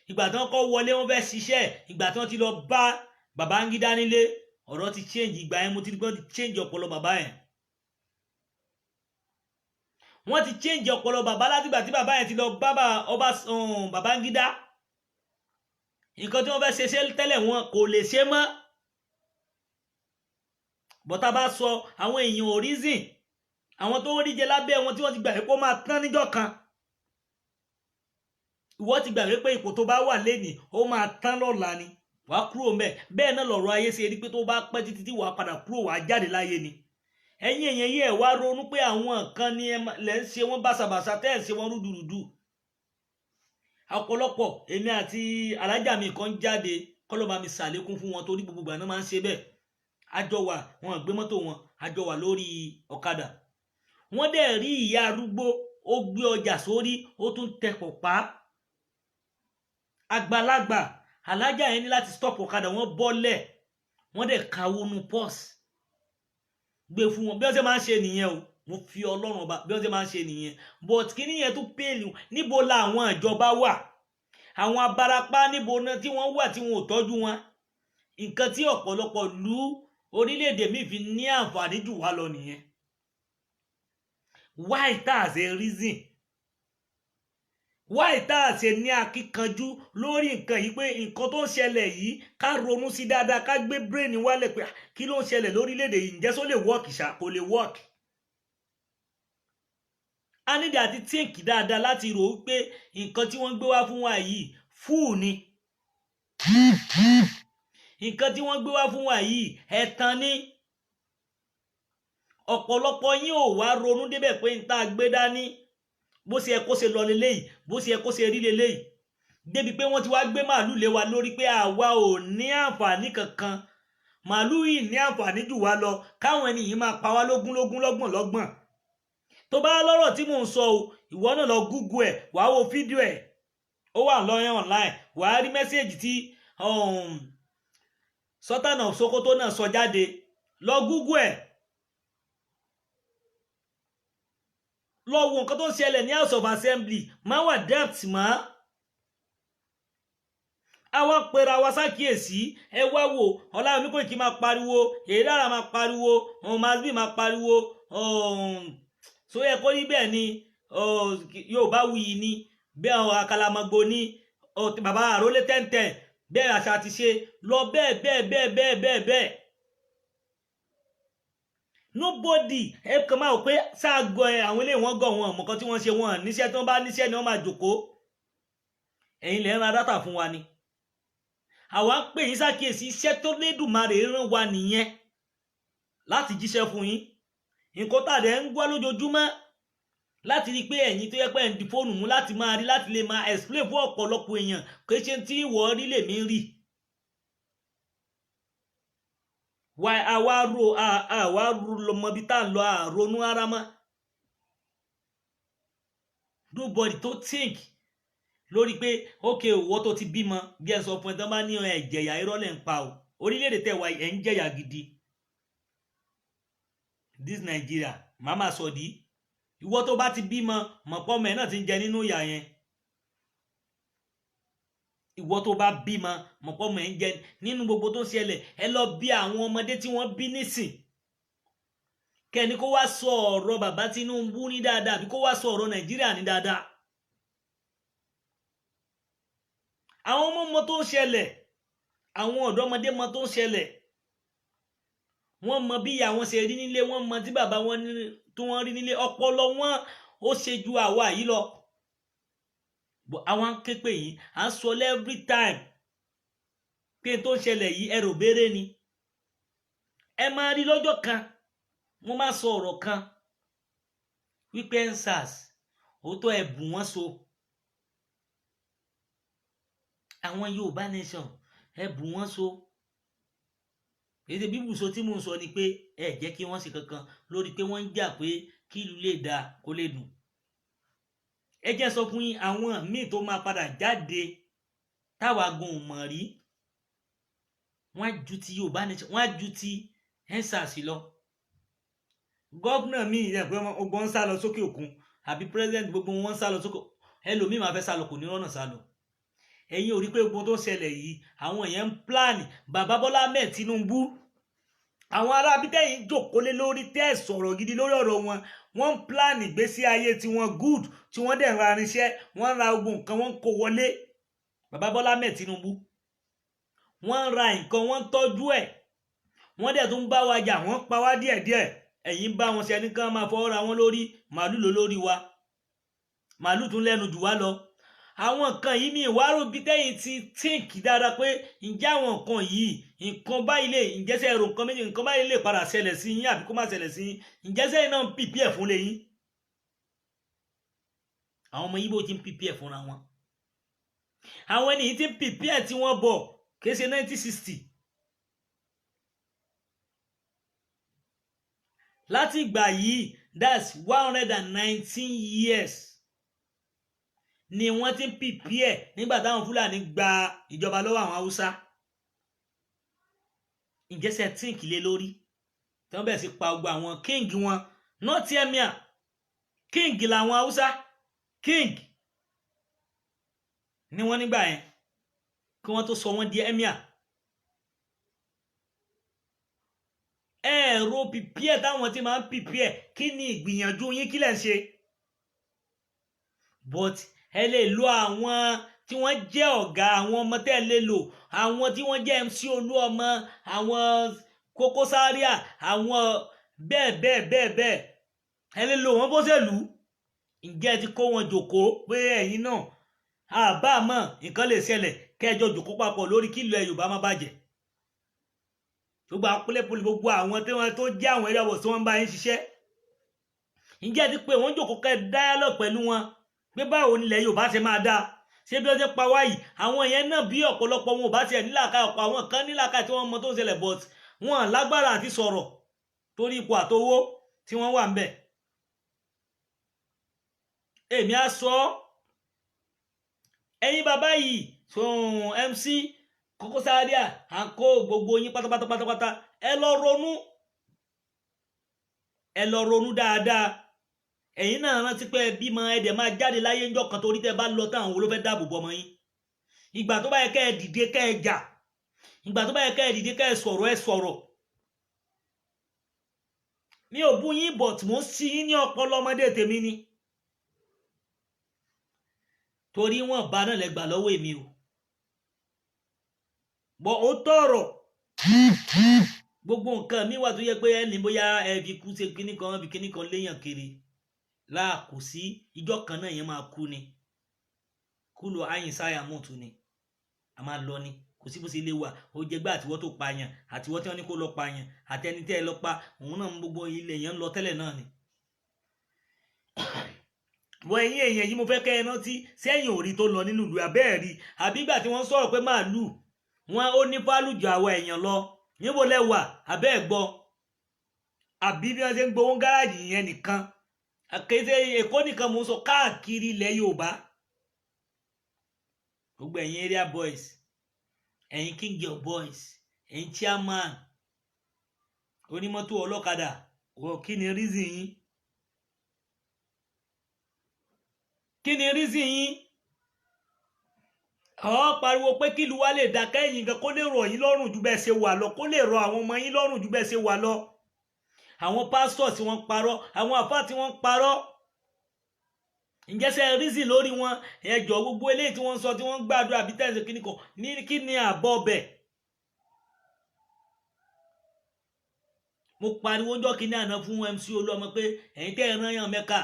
ìgbà tí wọ́n kọ́ wọlé, wọ́n fẹ́ ṣiṣẹ́. Ìgbà tí wọ́n ti lọ bá Babangida nílé, ọ̀rọ̀ ti change. Ìgbà yẹn mo ti rí pé wọ́n ti change ọpọlọ bàbá yẹn. Wọ́n ti change ọpọlọ bàbá látìgbà tí bàbá yẹn ti lọ bá ọba Babangida. Nǹkan tí wọ́n fẹ́ ṣe ṣe tẹ́lẹ̀, wọn kò lè ṣe mọ́. Bọ́tà bá sọ àwọn èèyàn ò reason, àwọn tó ń rí jẹ lábẹ́ wọn tí wọ́n ti gbà pé kó máa tán níjọ́ kan. Ìwọ ti gbàgbé pé ipò tó bá wà lénìí, ó máa tán lọ́la ni, wàá kúrò mbẹ̀. Bẹ́ẹ̀ náà lọ̀rọ̀ ayé ṣe rí, pé tó bá pẹ́ títí tí wàá padà kúrò, wàá jáde láyé ni. Ẹ̀yin èèyàn yìí, ẹ̀ wá ronú pé àwọn kan ní lẹ́ ń ṣe wọ́n báṣabàṣa, tẹ́ ẹ̀ ṣe wọ́n rúdurùdu. Ọ̀pọ̀lọpọ̀, èmi àti alájà mi kan jáde, kọ́lọ́ bá mi ṣàlékún fún wọn, torí gbogbo ìgbà náà máa ń ṣe bẹ́ẹ̀. Àjọ wà, wọn gbé mọ́tò wọn, àjọ wà lórí ọ̀kadà. Wọ́n dẹ̀ rí ìyá arúgbó, ó gbé ọjà sórí, ó tún tẹ pọ̀pá. Àgbàlagbà alájà yẹn ní láti stop ọ̀kadà, wọ́n bọ́lẹ̀, wọ́n dẹ̀ kawó nu pọ́s gbé fún wọn. Bí wọ́n ṣe máa ń ṣe nìyẹn o. Mo fi Ọlọ́run Ọba, bí wọ́n ṣe máa ń ṣe nìyẹn. But kíní yẹn tún pèlú, níbo la àwọn ìjọba wà? Àwọn abarapá, níbo náà tí wọ́n wà tí wọn ò tọ́jú wọn? Nǹkan tí ọ̀pọ̀lọpọ̀ lu orílẹ̀-èdè míì fi ní àǹfààní jù wá lọ nìyẹn. Why tá a ṣe reason? Why tá a ṣe ní akíkanjú lórí nǹkan yìí, pé nǹkan tó ń ṣẹlẹ̀ yìí, ká ronú sí dáadáa, ká gbé brain wálẹ̀ pé, ah, kí ló ń ṣẹlẹ̀ lórílẹ̀-èdè yìí? Ǹjẹ́ só lè work ṣá? Kò lè work. A nídìí àti think dáadáa láti rò ó pé nǹkan tí wọ́n gbé wá fún wa yìí, fúù ni. Nǹkan tí wọ́n gbé wá fún wa yìí, ẹ̀tàn ni. Ọ̀pọ̀lọpọ̀ yín ò wá ronú débẹ̀ pé n tá a gbé dání, bó ṣe yẹ kó ṣe lọ leléyìí, bó ṣe yẹ kó ṣe rí leléyìí, débi pé wọ́n ti wá gbé màálù lé wa lórí pé àwa ò ní àǹfààní kankan. Màálù yìí ní àǹfààní jù wá lọ, káwọn ẹni yìí máa pa wá lógún lógún, lọ́gbọ̀n lọ́gbọ̀n. Tó bá lọ́rọ̀ tí mò ń sọ o, ìwọ náà lọ Google ẹ̀, wàá wo fídíò ẹ̀, ó wà lọ́yàn online, wàá rí message tí Sultan of Sokoto náà sọ jáde. Lọ Google ẹ̀, lọ wo nǹkan tó ń ṣẹlẹ̀ ní House of Assembly. Máa wà depth mọ́ àwa pera wa ṣàkíyèsí. Ẹ wá wò, Ọláyọmí Kóìkí máa pariwo, èyí dára máa pariwo, Masbi máa pariwo, so yẹ kó rí bẹ́ẹ̀ ni. Yorùbá wuyì ni bẹ́ẹ̀, àkàlàmọ̀gbò ni bàbá àrólé tẹ́ntẹ́n bẹ́ẹ̀, àṣà ti ṣe lọ bẹ́ẹ̀ bẹ́ẹ̀ bẹ́ẹ̀ bẹ́ẹ̀ bẹ́ẹ̀ bẹ́ẹ̀. Nobody, ẹ kàn máa wò pé sáàgọ ẹ, àwọn eléyìí wọ́n gọ̀, wọn mọ̀kàn tí wọ́n ṣe, wọn níṣẹ́. Tí wọ́n bá níṣẹ́ ni wọ́n máa jòkó. Ẹ̀yin lẹ́ ń ra data fún wa ni. Àwa ń pè yín ṣàkíyèsí, iṣẹ́ tó lédùmarè rán wa nìyẹn láti jíṣẹ́ fún yín. Nǹkan tá a dẹ̀ ń gbọ́ lójoojúmọ́, láti rí i pé ẹ̀yin tó yẹ pé ẹ̀ ń di fóònù mú láti máa rí, láti lè máa explain fún ọ̀pọ̀lọpọ̀ èèyàn kò ṣe tí ìwọ rí lèmi rí. Wá àwa ro àwa lọmọ bí tá à ń lọ, àronú ara mọ́. Nobody tó think lórí pé ok, owó tó ti bímọ bí ẹ sọ fún ẹ tán bá ní ẹ jẹ̀yà, irọ́ lẹ̀ ń pa o. Orílẹ̀-èdè tẹ̀ wá, ẹ̀ ń jẹ̀yà gidi. This Nigeria, màmá sọ di ìwọ tó bá ti bímọ, mọ̀pọ́ ọmọ ẹ̀ náà ti ń jẹ nínú ìyà yẹn. Ìwọ tó bá bímọ, mọ̀pọ́ ọmọ ẹ̀ ń jẹ nínú gbogbo tó ń ṣẹlẹ̀. Ẹ lọ bí àwọn ọmọdé tí wọ́n bí nísìn, kẹ́ni kó wá sọ ọ̀rọ̀ bàbá Tinubu ní dáadáa, àbí kó wá sọ ọ̀rọ̀ Nàìjíríà ní dáadáa. Àwọn ọmọ ọmọ tó ń ṣẹlẹ̀, àwọn ọ̀dọ́mọdé mọ tó ń ṣẹlẹ̀, wọ́n mọ bí ìyá wọn ṣe rí nílé, wọ́n mọ tí bàbá wọn tó wọ́n rí nílé. Ọpọlọ wọn ó ṣe ju àwa yìí lọ. Àwọn képe yìí à ń sọ every time pé tó ń ṣẹlẹ̀ yìí, ẹrù béèrè ni. Ẹ máa rí lọ́jọ́ kan, wọ́n máa sọ ọ̀rọ̀ kan wípé EndSARS òótọ́ ẹ̀ bù wọ́n so, àwọn Yorùbá nation ẹ bù wọ́n so. Èdè bíbùsọ tí mò ń sọ ni pé ẹ jẹ́ kí wọ́n ṣe kankan lórí pé wọ́n ń jà pé kí ìlú lè dáa, kó lè dùn. Ẹ jẹ́ sọ fún yín, àwọn míì tó máa padà jáde táwa gan ò mọ̀ rí, wọ́n á ju ti Yorùbá nation, wọ́n á ju ti EndSARS lọ. Governor míì yẹ pé ọgbọ́n ń sá lọ sókè òkun, àbí president, gbogbo wọn ń sá lọ sókè. Ẹlòmíì máa fẹ́ sá lọ, kò ní rọ́nà sá lọ. Ẹ̀yin ò rí pé gbogbo tó ń ṣẹlẹ̀ yìí, àwọn èèyàn ń plan bàbá Bọ́lá Ahmed Tinubu, àwọn ará abítẹ́yìn jòkólé lórí tẹ́ sọ̀rọ̀ gidi lórí ọ̀rọ̀ wọn, wọ́n ń plan ìgbésí ayé tí wọ́n good, tí wọ́n dẹ̀ ń ra irinṣẹ́, wọ́n ń ra ogun nǹkan, wọ́n ń kó wọlé. Bàbá Bọ́lá Ahmed Tinubu, wọ́n ń ra nǹkan, wọ́n ń tọ́jú ẹ̀, wọ́n dẹ̀ tún bá wa jà, wọ́n pa wá díẹ̀díẹ̀. Ẹ̀yin bá wọn ṣe ẹni kan máa fọwọ́ ra wọn lórí màálù ló lórí wa, màálù tún lẹ́nu jù wá lọ. Àwọn nǹkan yìí mi ìwárò bí tẹ́yìn ti think dáadáa pé ǹjẹ́ àwọn nǹkan yìí, nǹkan báyìí lè, ǹjẹ́ sẹ́ ẹ̀rọ nǹkan méjì, nǹkan báyìí lè padà ṣẹlẹ̀ sí yín àbí kó má ṣẹlẹ̀ sí yín? Ǹjẹ́ sẹ́yìn náà ń prepare fún lẹ́yìn? Àwọn ọmọ Yíbò ti ń prepare fúnra wọn. Àwọn ẹni yìí ti ń prepare tí wọ́n bọ̀ kìí ṣe 1960. Láti ìgbà yìí, that's 119 years ni wọ́n ti ń prepare nígbà táwọn Fúlàní gba ìjọba lọ́wọ́ àwọn Haúsá. Ǹjẹ́ ṣe think lé lórí tí wọ́n bẹ̀rẹ̀ sí pa gbogbo àwọn king wọn? Not emir, king làwọn Haúsá, king ni wọ́n nígbà yẹn kí wọ́n tó sọ wọ́n di emir. Ẹ̀rọ prepare táwọn tí máa ń prepare, kí ni ìgbìyànjú yín, kí lẹ̀ ń ṣe? But ẹ lè lo àwọn tí wọ́n jẹ́ ọ̀gá, àwọn ọmọ tẹ́ ẹ lè lò, àwọn tí wọ́n jẹ́ MC Olúọmọ, àwọn Koko Zaria, àwọn bẹ́ẹ̀ bẹ́ẹ̀ bẹ́ẹ̀ bẹ́ẹ̀, ẹ lè lò wọ́n bó ṣe lù ú. Ǹjẹ́ ẹ ti kó wọn jòkóó pé ẹ̀yin náà àbámọ̀ nǹkan lè ṣẹlẹ̀, kẹjọ jòkó papọ̀ lórí kí ilẹ̀ Yorùbá má bàjẹ́? Gbogbo àwọn pólépólé, gbogbo àwọn tí wọ́n tó jẹ́ àwọn ẹ̀rọ tí wọ́n ń bá yín ṣiṣẹ́, ǹjẹ́ ẹ ti pé wọ́n jòkó kẹ́ dialogue pẹ̀lú wọn pé báwo nílẹ̀ Yorùbá ṣe máa dáa? Ṣé bí wọ́n ṣe pa wáyìí, àwọn yẹn náà, bí ọ̀pọ̀lọpọ̀ wọn ò bá tiẹ̀ nílàkà, ọ̀pọ̀ àwọn kan nílàkà tí wọ́n mọ tó ń ṣẹlẹ̀, but wọn lágbára àti sọ̀rọ̀ torí ipò àtowó tí wọ́n wà ń bẹ̀. Èmi á sọ, ẹ̀yin bàbá yìí, MC Koko Zaria, à ń kó gbogbo yín pátápátá pátápátá, ẹ lọ ronú, ẹ lọ ronú dáadáa. Ẹ̀yin náà rántí pé ẹ bímọ, ẹ dẹ̀ máa jáde láyé ńjọ́ kan, torí tẹ́ bá lọ tán, àwọn wo ló fẹ́ dáàbò bo ọmọ yín? Ìgbà tó bá yẹ kẹ́ ẹ dìde kẹ́ ẹ jà, ìgbà tó bá yẹ kẹ́ ẹ dìde kẹ́ ẹ sọ̀rọ̀, ẹ sọ̀rọ̀. Mi ò bú yín, but mò ń sí yín ní ọpọlọ ọmọdé tèmi ni, torí wọn bá náà lẹ gbà lọ́wọ́ èmi o. Bọ̀ ó tọrọ gbogbo nǹkan mi wà tó yẹ pé ẹni bóyá ẹ fi kú ṣe kíní kan, fi kíní kan léèyàn kiri láàkó sí ìjọ kan náà, yẹn máa kú ni, kú lọ ayin sáyà mọ̀tún ni a máa lọ ni. Kò sí bó ṣe lè wà ó jẹ gbé, àtiwọ́ tó pààyàn, àtiwọ́ tí wọ́n ní kó lọ pààyàn, àtẹni tẹ́ ẹ lọ pa òun náà, gbogbo ilẹ̀ yẹn ń lọ tẹ́lẹ̀ náà ni. Wọ ẹ̀yin èèyàn yìí, mo fẹ́ kẹ́ ẹ rántí sẹ́yìn òrí tó lọ nínú ìlú abẹ́ẹ̀rí, àbí ìgbà tí wọ́n sọ̀rọ̀ pé màálù wọn ó ní fálùjọ àwa èèyàn lọ. Níbo lẹ wà? Àbẹ́ ẹ̀ gbọ́ àbí bí wọ́n ṣe ń gbowó gáràjì yẹn nìkan? Àkété Èkó nìkan mò ń sọ, káàkiri ilẹ̀ Yorùbá. Gbogbo ẹ̀yin area boys, ẹ̀yin king your boys, ẹ̀yin chairman, onímọ́tò, ọlọ́kadà, wọ kí ni reason yín? Kí ni reason yín? Ọ̀ pariwo pé kí ìlú wa lè dá, kẹ́yìn gan kó lè rọ̀ yín lọ́rùn ju bẹ́ẹ̀ ṣe wà lọ, kó lè rọ̀ àwọn ọmọ yín lọ́rùn ju bẹ́ẹ̀ ṣe wà lọ. Àwọn pásítọ̀ tí wọ́n parọ́, àwọn àfáà tí wọ́n parọ́, ǹjẹ́ ṣe reason lórí wọn? Ẹjọ́ gbogbo eléyìí tí wọ́n ń sọ, tí wọ́n ń gbàdúrà àbí tẹ̀sí kíní kan ní, kí ni àbọ̀ bẹ̀? Mo pariwo ọjọ́ kìíní àná fún MC Olúọmọ pé ẹ̀yin tẹ́ ẹ rán yàn Mẹ́kà,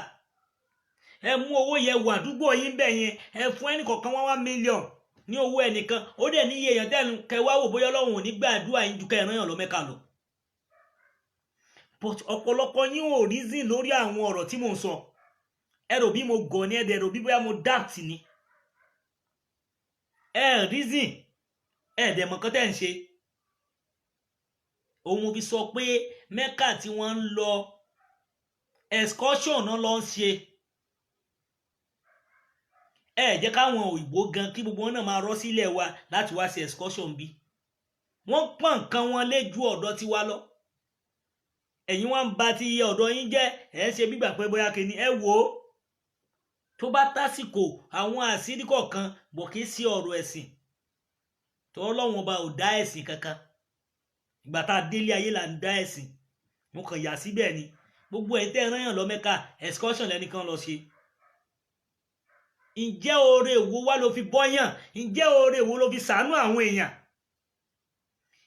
ẹ mú owó yẹn wà àdúgbò yín bẹ̀ yẹn, ẹ fún ẹnì kọ̀ọ̀kan 1 million ní owó ẹnìkan, ó dẹ̀ ní iye èèyàn tẹ́nu kẹwàá wò bóyá Ọlọ́run ò ní gbàdúrà yín ju kẹ́ ẹ rán yàn lọ Mẹ́kà lọ. But ọ̀pọ̀lọpọ̀ yín ò reason lórí àwọn ọ̀rọ̀ tí mò ń sọ. Ẹ rò bí mo gọ̀ ni, ẹ dẹ̀ rò bí bóyá mo doubt ni. Ẹ reason, ẹ dẹ̀ mọ̀ nǹkan tẹ́ ń ṣe. Òun mo fi sọ pé Mẹ́kà tí wọ́n ń lọ, excursion náà lọ ń ṣe. Ẹ jẹ́ káwọn òyìnbó gan kí gbogbo wọn náà máa rọ́ sílẹ̀ wa láti wá ṣe excursion bí. Wọ́n pọ́n nǹkan wọn lé ju ọ̀dọ̀ tiwa lọ. Ẹ̀yin wá ń ba ti ọ̀dọ̀ yín jẹ́. Ẹ̀ ń ṣe gbígbà pé bóyá kìíní. Ẹ wò ó, tó bá tásìkò, àwọn àṣírí kọ̀ọ̀kan bọ̀, kí sí ọ̀rọ̀ ẹ̀sìn tó Ọlọ́run Ọba ò dá ẹ̀sìn kankan. Ìgbà tá a délé ayé là ń dá ẹ̀sìn. Mo kàn yà síbẹ̀ ni. Gbogbo ẹ̀ tẹ́ ẹ rán yàn lọ Mẹ́kà, excursion lẹ́nìkan lọ ṣe. Ǹjẹ́ oore wo wá ló fi bọ́yàn? Ǹjẹ́ oore wo ló fi ṣàánú àwọn èèyàn?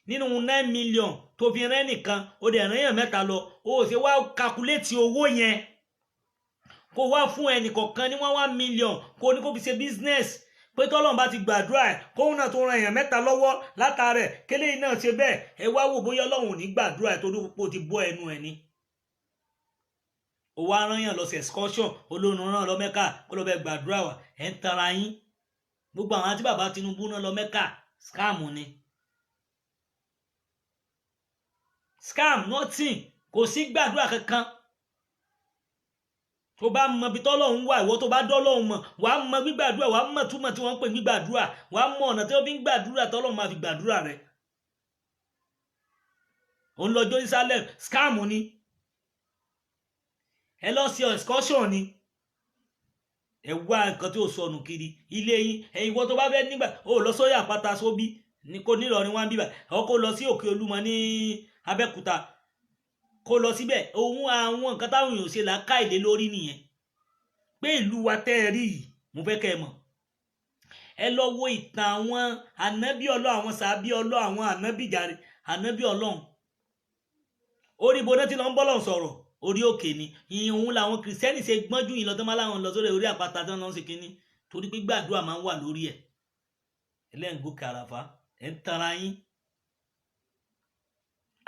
Nínú 9 million tó fi rán nìkan, ó dẹ̀ rán yàn mẹ́ta lọ, ó ṣe wá calculate owó yẹn kó wá fún ẹnìkọ̀ọ̀kan ní 1 1 million, kó ní kó fi ṣe business, pé tọ́lọ́run bá ti gbàdúrà ẹ̀, kóun náà tó ran èèyàn mẹ́ta lọ́wọ́ látàrẹ̀, kélé náà ṣe bẹ́ẹ̀. Ẹ wá wò bóyá Ọlọ́run ò ní gbàdúrà ẹ̀, torí pé ó ti bọ́ ẹnu ẹ̀ ni. Ó wá rán yàn lọ sí excursion, olóòrùn rán lọ Mẹ́kà kó lọ bẹ gbàdúrà wà. Ẹ̀ ń tanra yín. Gbogbo àwọn tí bàbá Tinubu náà lọ Mẹ́kà, scam ni, scam, nothing. Kò sí gbàdúrà kankan. Tó bá mọ ibi tọ́lọ́hún wà, ìwọ tó bá dọ́lọ́hún mọ̀, wàá mọ gbígbàdúrà, wàá mọ̀ túmọ̀ tí wọ́n ń pè gbígbàdúrà, wàá mọ ọ̀nà tí wọ́n fi ń gbàdúrà tọ́lọ́hún máa fi gbàdúrà rẹ̀. Òun lọ Jerusalem, scam ni. Ẹ lọ sí excursion ni. Ẹ wá nǹkan tí ò sọnù kiri ilé yín. Ẹ̀yin ìwọ tó bá fẹ́ nígbà ó lọ sórí àpáta sóbí ní kó nílọrin wá ń bíbà ọ, kó lọ sí Òkè Olúmọ ní Abẹ́òkúta, kó lọ síbẹ̀. Òun àwọn nǹkan táwọn èèyàn ṣe làákà ìlé lórí nìyẹn, pé ìlú wa tẹ́ ẹ rí yìí, mo fẹ́ kẹ́ ẹ mọ̀. Ẹ lọ wo ìtàn àwọn ànábì Ọlọ́run, àwọn sàábì Ọlọ́run, àwọn ànábì jàre, ànábì Ọlọ́run. Orí ibo náà ti lọ ń bọ́ lọ́n sọ̀rọ̀? Orí òkè ni. Ìyẹn òun làwọn kìrìsìtẹ́nì ṣe gbọ́njú yìí lọ tó máa láwọn lọ sórí orí àpáta tó ń lọ sí kínní, torí pé gbàdúrà máa ń wà lórí ẹ̀. Ẹlẹ́ǹgòkè àràfá, ẹ̀ ń tanra yín.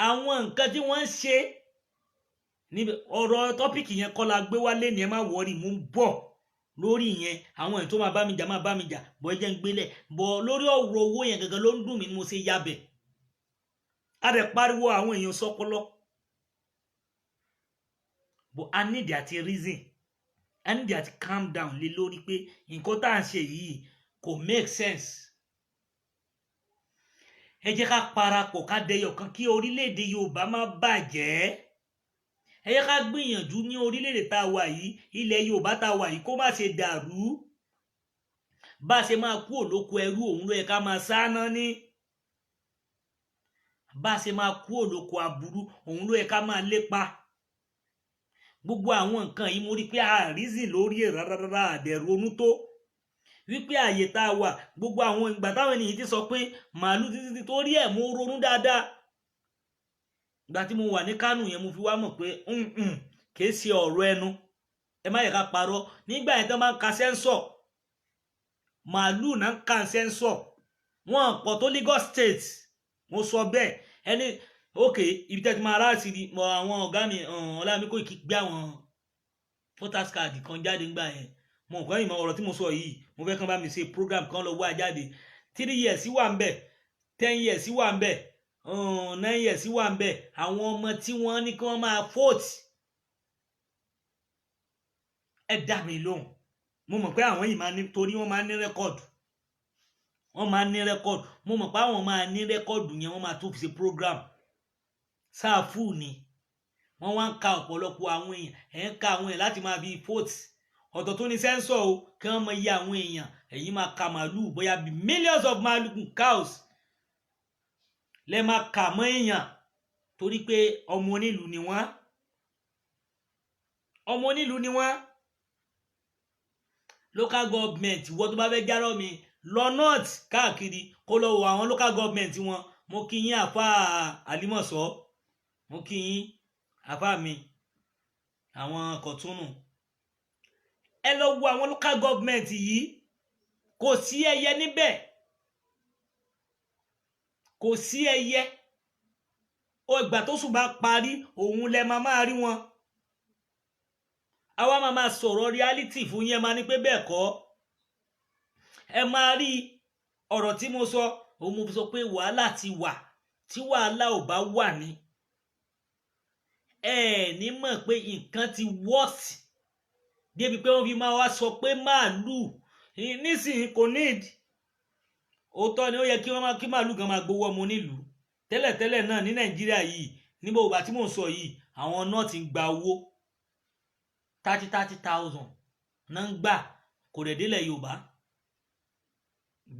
Àwọn nǹkan tí wọ́n ń ṣe níbi ọ̀rọ̀ topic yẹn kọ́ la gbé wálé ni. Ẹ má worry, mú ń bọ̀ lórí yẹn. Àwọn èèyàn tó máa bá mi jà máa bá mi jà bọ́, ẹ jẹ́ ń gbélẹ̀ bọ̀ lórí ọ̀rọ̀ owó yẹn gangan ló ń dùn mí ni mo ṣe yabẹ̀. A dẹ̀ pariwo, àwọn èèyàn sọpọlọ, but a need àti reason, a need àti calm down lé lórí pé nǹkan tá à ń ṣe yìí kò make sense. Ẹ jẹ́ ká parapọ̀, ká dẹyọ kan, kí orílẹ̀-èdè Yorùbá má bàjẹ́. Ẹ jẹ́ ká gbìyànjú ní orílẹ̀-èdè tá a wà yìí, ilẹ̀ Yorùbá tá a wà yìí, kó má ṣe dàrú. Bá a ṣe máa kú òlóko ẹrú, òun ló yẹ ká máa sáná ní. Bá a ṣe máa kú òlóko aburú, òun ló yẹ ká máa lépa. Gbogbo àwọn nǹkan yìí, mo rí i pé àrísìn lórí ẹ̀ rárá, àdẹ̀rọ̀nú tó wípé àyè tá a wà. Gbogbo àwọn ìgbà táwọn ènìyàn ti sọ pé màálù títí torí ẹ̀, mo ronú dáadáa. Ìgbà tí mo wà ní Kánò yẹn, mo fi wá mọ̀ pé kìí ṣe ọ̀rọ̀ ẹnu. Ẹ má yẹ ká parọ́. Nígbà yẹn tó máa ń ka census, màálù náà ń ka census, wọn pọ̀ tó Lagos State. Mo sọ bẹ́ẹ̀ ẹni. Ok, ibi tẹ́ ti máa ráàsì ni mo àwọn ọ̀gá mi Ọlámi Kóìkí gbé àwọn voters card kan jáde ńgbà yẹn. Mo nǹkan ìmọ̀ ọ̀rọ̀ tí mo sọ yìí, mo fẹ́ kàn bá mi ṣe program kan lọ wá jáde. 3 years wà ń bẹ̀, 10 years wà ń bẹ̀. 9 years wà ń bẹ̀. Àwọn ọmọ tí wọ́n ní kí wọ́n máa vote, ẹ dá mi lóhùn. Mo mọ̀ pé àwọn yìí máa ní, torí wọ́n máa ní record, wọ́n máa ní record. Mo mọ̀ pé àwọn máa ní record yẹn, wọ́n máa tún fi ṣe program. Sáàfù ni wọ́n wá ń ka ọ̀pọ̀lọpọ̀ àwọn èèyàn, ẹ̀ ń ka àwọn èèyàn láti máa fi vote. Ọ̀tọ̀ tó ní census o, kí wọ́n mọ iye àwọn èèyàn. Ẹ̀yin máa ka màálùú, bóyá bí millions of màálùú, cows lẹ máa kà mọ́ èèyàn, torí pé ọmọ onílùú ni wọ́n, ọmọ onílùú ni wọ́n. Local government, wọ́n tó bá fẹ́ járọ́ mi lọ north káàkiri, kó lọ wo àwọn local government wọn. Mo kí yín, àfa àlímọ̀sọ́, mo kí yín, àfa mi, àwọn kọ̀túnù. Ẹ lọ wo àwọn local government yìí, kò sí ẹyẹ níbẹ̀, kò sí ẹyẹ. Ìgbà tó sùn bá parí, òun lẹ máa máa rí wọn. Àwa máa máa sọ̀rọ̀ reality fún yín, ẹ máa ní pé bẹ́ẹ̀ kọ́. Ẹ máa rí ọ̀rọ̀ tí mo sọ, òun mo fi sọ pé wàhálà ti wà. Tí wàhálà ò bá wà ní, ẹ ní mọ̀ pé nǹkan ti worse débi pé wọ́n fi máa wá sọ pé màálù nísìnyí kò need. Òótọ́ ni, ó yẹ kí wọ́n máa kí màálù gan máa gbowó ọmọ onílùú tẹ́lẹ̀tẹ́lẹ̀ náà ní Nàìjíríà yìí. Níbo ìgbà tí mò ń sọ yìí, àwọn náà ti ń gba owó 30,000 náà ń gbà, kò dẹ̀ délẹ̀ Yorùbá.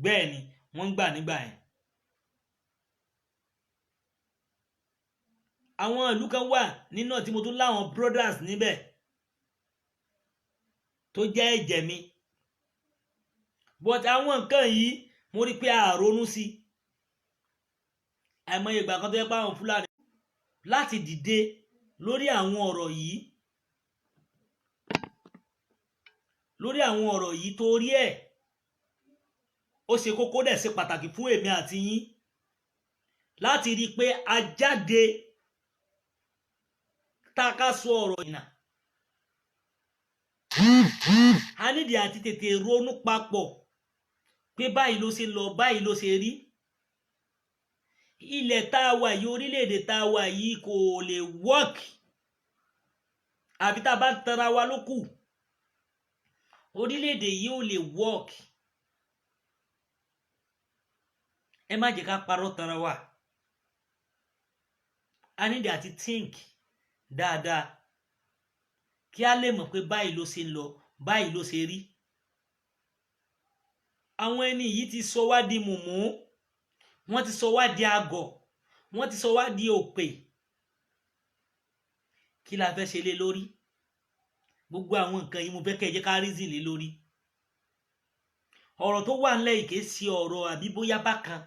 Bẹ́ẹ̀ ni wọ́n ń gbà nígbà yẹn. Àwọn ìlú kan wà nínú tí mo tún láwọn brothers níbẹ̀ tó jẹ́ ẹ̀jẹ̀ mi, but àwọn nǹkan yìí, mo rí pé a ronú sí. Àìmọye ìgbà kan tó yẹ pé àwọn Fúlàní láti dìde lórí àwọn ọ̀rọ̀ yìí, lórí àwọn ọ̀rọ̀ yìí, torí ẹ̀ ó ṣe kókó, dẹ̀ ṣe pàtàkì fún èmi àti yín láti rí i pé a jáde tá a ká sọ ọ̀rọ̀ ìnà. A nídìí àti tètè ronú papọ̀ pé báyìí ló ṣe lọ, báyìí ló ṣe rí. Ilẹ̀ tá a wà yìí, orílẹ̀-èdè tá a wà yìí, kò lè work àfi tá a bá ń tanra wa ló kù. Orílẹ̀-èdè yìí ò lè work. Ẹ má jẹ́ ká parọ́ tanra wa. A nídìí àti think dáadáa kí a lè mọ̀ pé báyìí ló ṣe ń lọ, báyìí ló ṣe rí. Àwọn ẹni yìí ti sọ wá di mùmú, wọ́n ti sọ wá di àgọ̀, wọ́n ti sọ wá di òpè. Kí la fẹ́ ṣe lé lórí gbogbo àwọn nǹkan yìí? Mo fẹ́ kẹ́ ẹ jẹ́ ká reason lé lórí ọ̀rọ̀ tó wà nílẹ̀ yìí. Kìí ṣe ọ̀rọ̀ àbí bóyá bákan,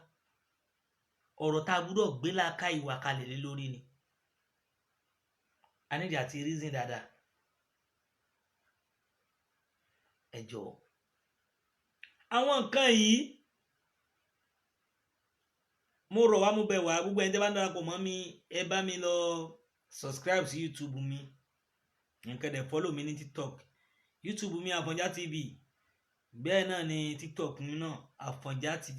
ọ̀rọ̀ tá a gbúdọ̀ gbé láká ìwà kalẹ̀ lé lórí ni. A nídìí àti reason dáadáa. Ẹ jọ̀ọ́, àwọn nǹkan yìí, mo rọ̀ wá, mo bẹ̀ wá, gbogbo ẹni tẹ́ bá ń darapọ̀ mọ́ mi, ẹ bá mi lọ subscribe sí YouTube mi, nǹkan dẹ̀ follow mi ní TikTok. YouTube mi, Àfọ̀njá TV, bẹ́ẹ̀ náà ni TikTok mi náà, Àfọ̀njá TV,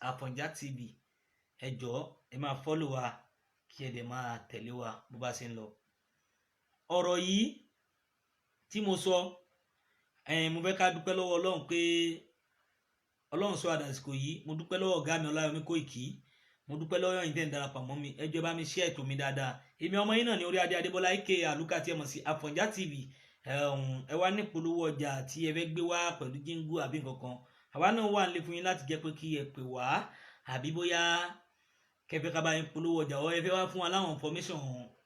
@AfonjaTV. Ẹ jọ̀ọ́, ẹ máa follow wa, kí ẹ dẹ̀ máa tẹ̀lé wa bó bá ṣe ń lọ. Ọ̀rọ̀ yìí tí mo sọ, mo fẹ́ ká dúpẹ́ lọ́wọ́ Ọlọ́run pé Ọlọ́run sọ àdàsìkò yìí. Mo dúpẹ́ lọ́wọ́ ọ̀gá mi Ọláyọmí Kóìkì, mo dúpẹ́ lọ́wọ́ yín tẹ́ ń darapọ̀ mọ́ mi. Ẹ jọ̀ọ́, bá mi share ètò mi dáadáa. Èmi ọmọ yín náà ní orí adé Adébọ́lá ike àlùkà tí ẹ mọ̀ sí Àfọ̀njá TV. Ẹ wá ní polówó ọjà tí ẹ fẹ́ gbé wá pẹ̀lú jíngú àbí nǹkan kan, àwa náà wà nílé fún yín láti jẹ́ pé kí ẹ pè wá, àbí bóyá kẹfẹ́ ká bá yín polówó ọjà, ọ ẹ fẹ́ wá fún wa láwọn information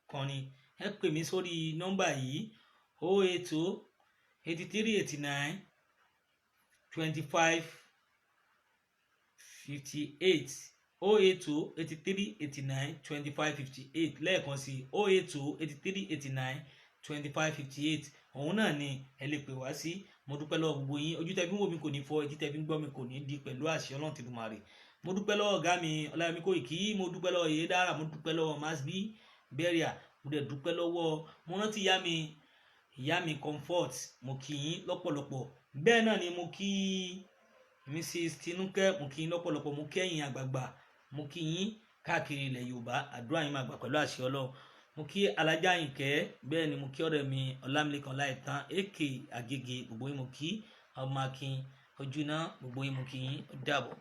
kan ni, ẹ pè mí sórí nọ́mbà yìí: 080 83 89 25 58, 080 83 89 25 58. Lẹ́ẹ̀kan sí, 080 83 89 25 58. Òun náà ni ẹ lè pè wá sí. Mo dúpẹ́ lọ́wọ́ gbogbo yín. Ojú tẹ́ fi ń wò mí kò ní fọ́, etí tẹ́ fi ń gbọ́ mi kò ní di, pẹ̀lú àṣẹ Ọlọ́run tìlùmọ̀rè. Mo dúpẹ́ lọ́wọ́ ọ̀gá mi Ọláyọmí Kóìkí, mo dúpẹ́ lọ́wọ́ Yèyé Dára, mo dúpẹ́ lọ́wọ́ Masbi Burial, mo dẹ̀ dúpẹ́ lọ́wọ́, mo rántí ìyá mi, ìyá mi Comfort, mo kí yín lọ́pọ̀lọpọ̀. Bẹ́ẹ̀ náà ni mo kí Mrs Tinúkẹ́, mo kí yín lọ́pọ̀lọpọ̀. Mo kí ẹ̀yin àgbààgbà, mo kí yín. Káàkiri ilẹ̀ Yorùbá, àdúrà yín máa gbà pẹ̀lú àṣẹ Ọlọ́run. Mo kí Alájà Àyìnkẹ́, bẹ́ẹ̀ ni mo kí ọ̀rẹ́ mi Ọlámilékan Láìtàn èkè Àgègè. Gbogbo yín mo kí, ọmọ Akin Ojúná, gbogbo yín mo kí yín. Ó dàbọ̀.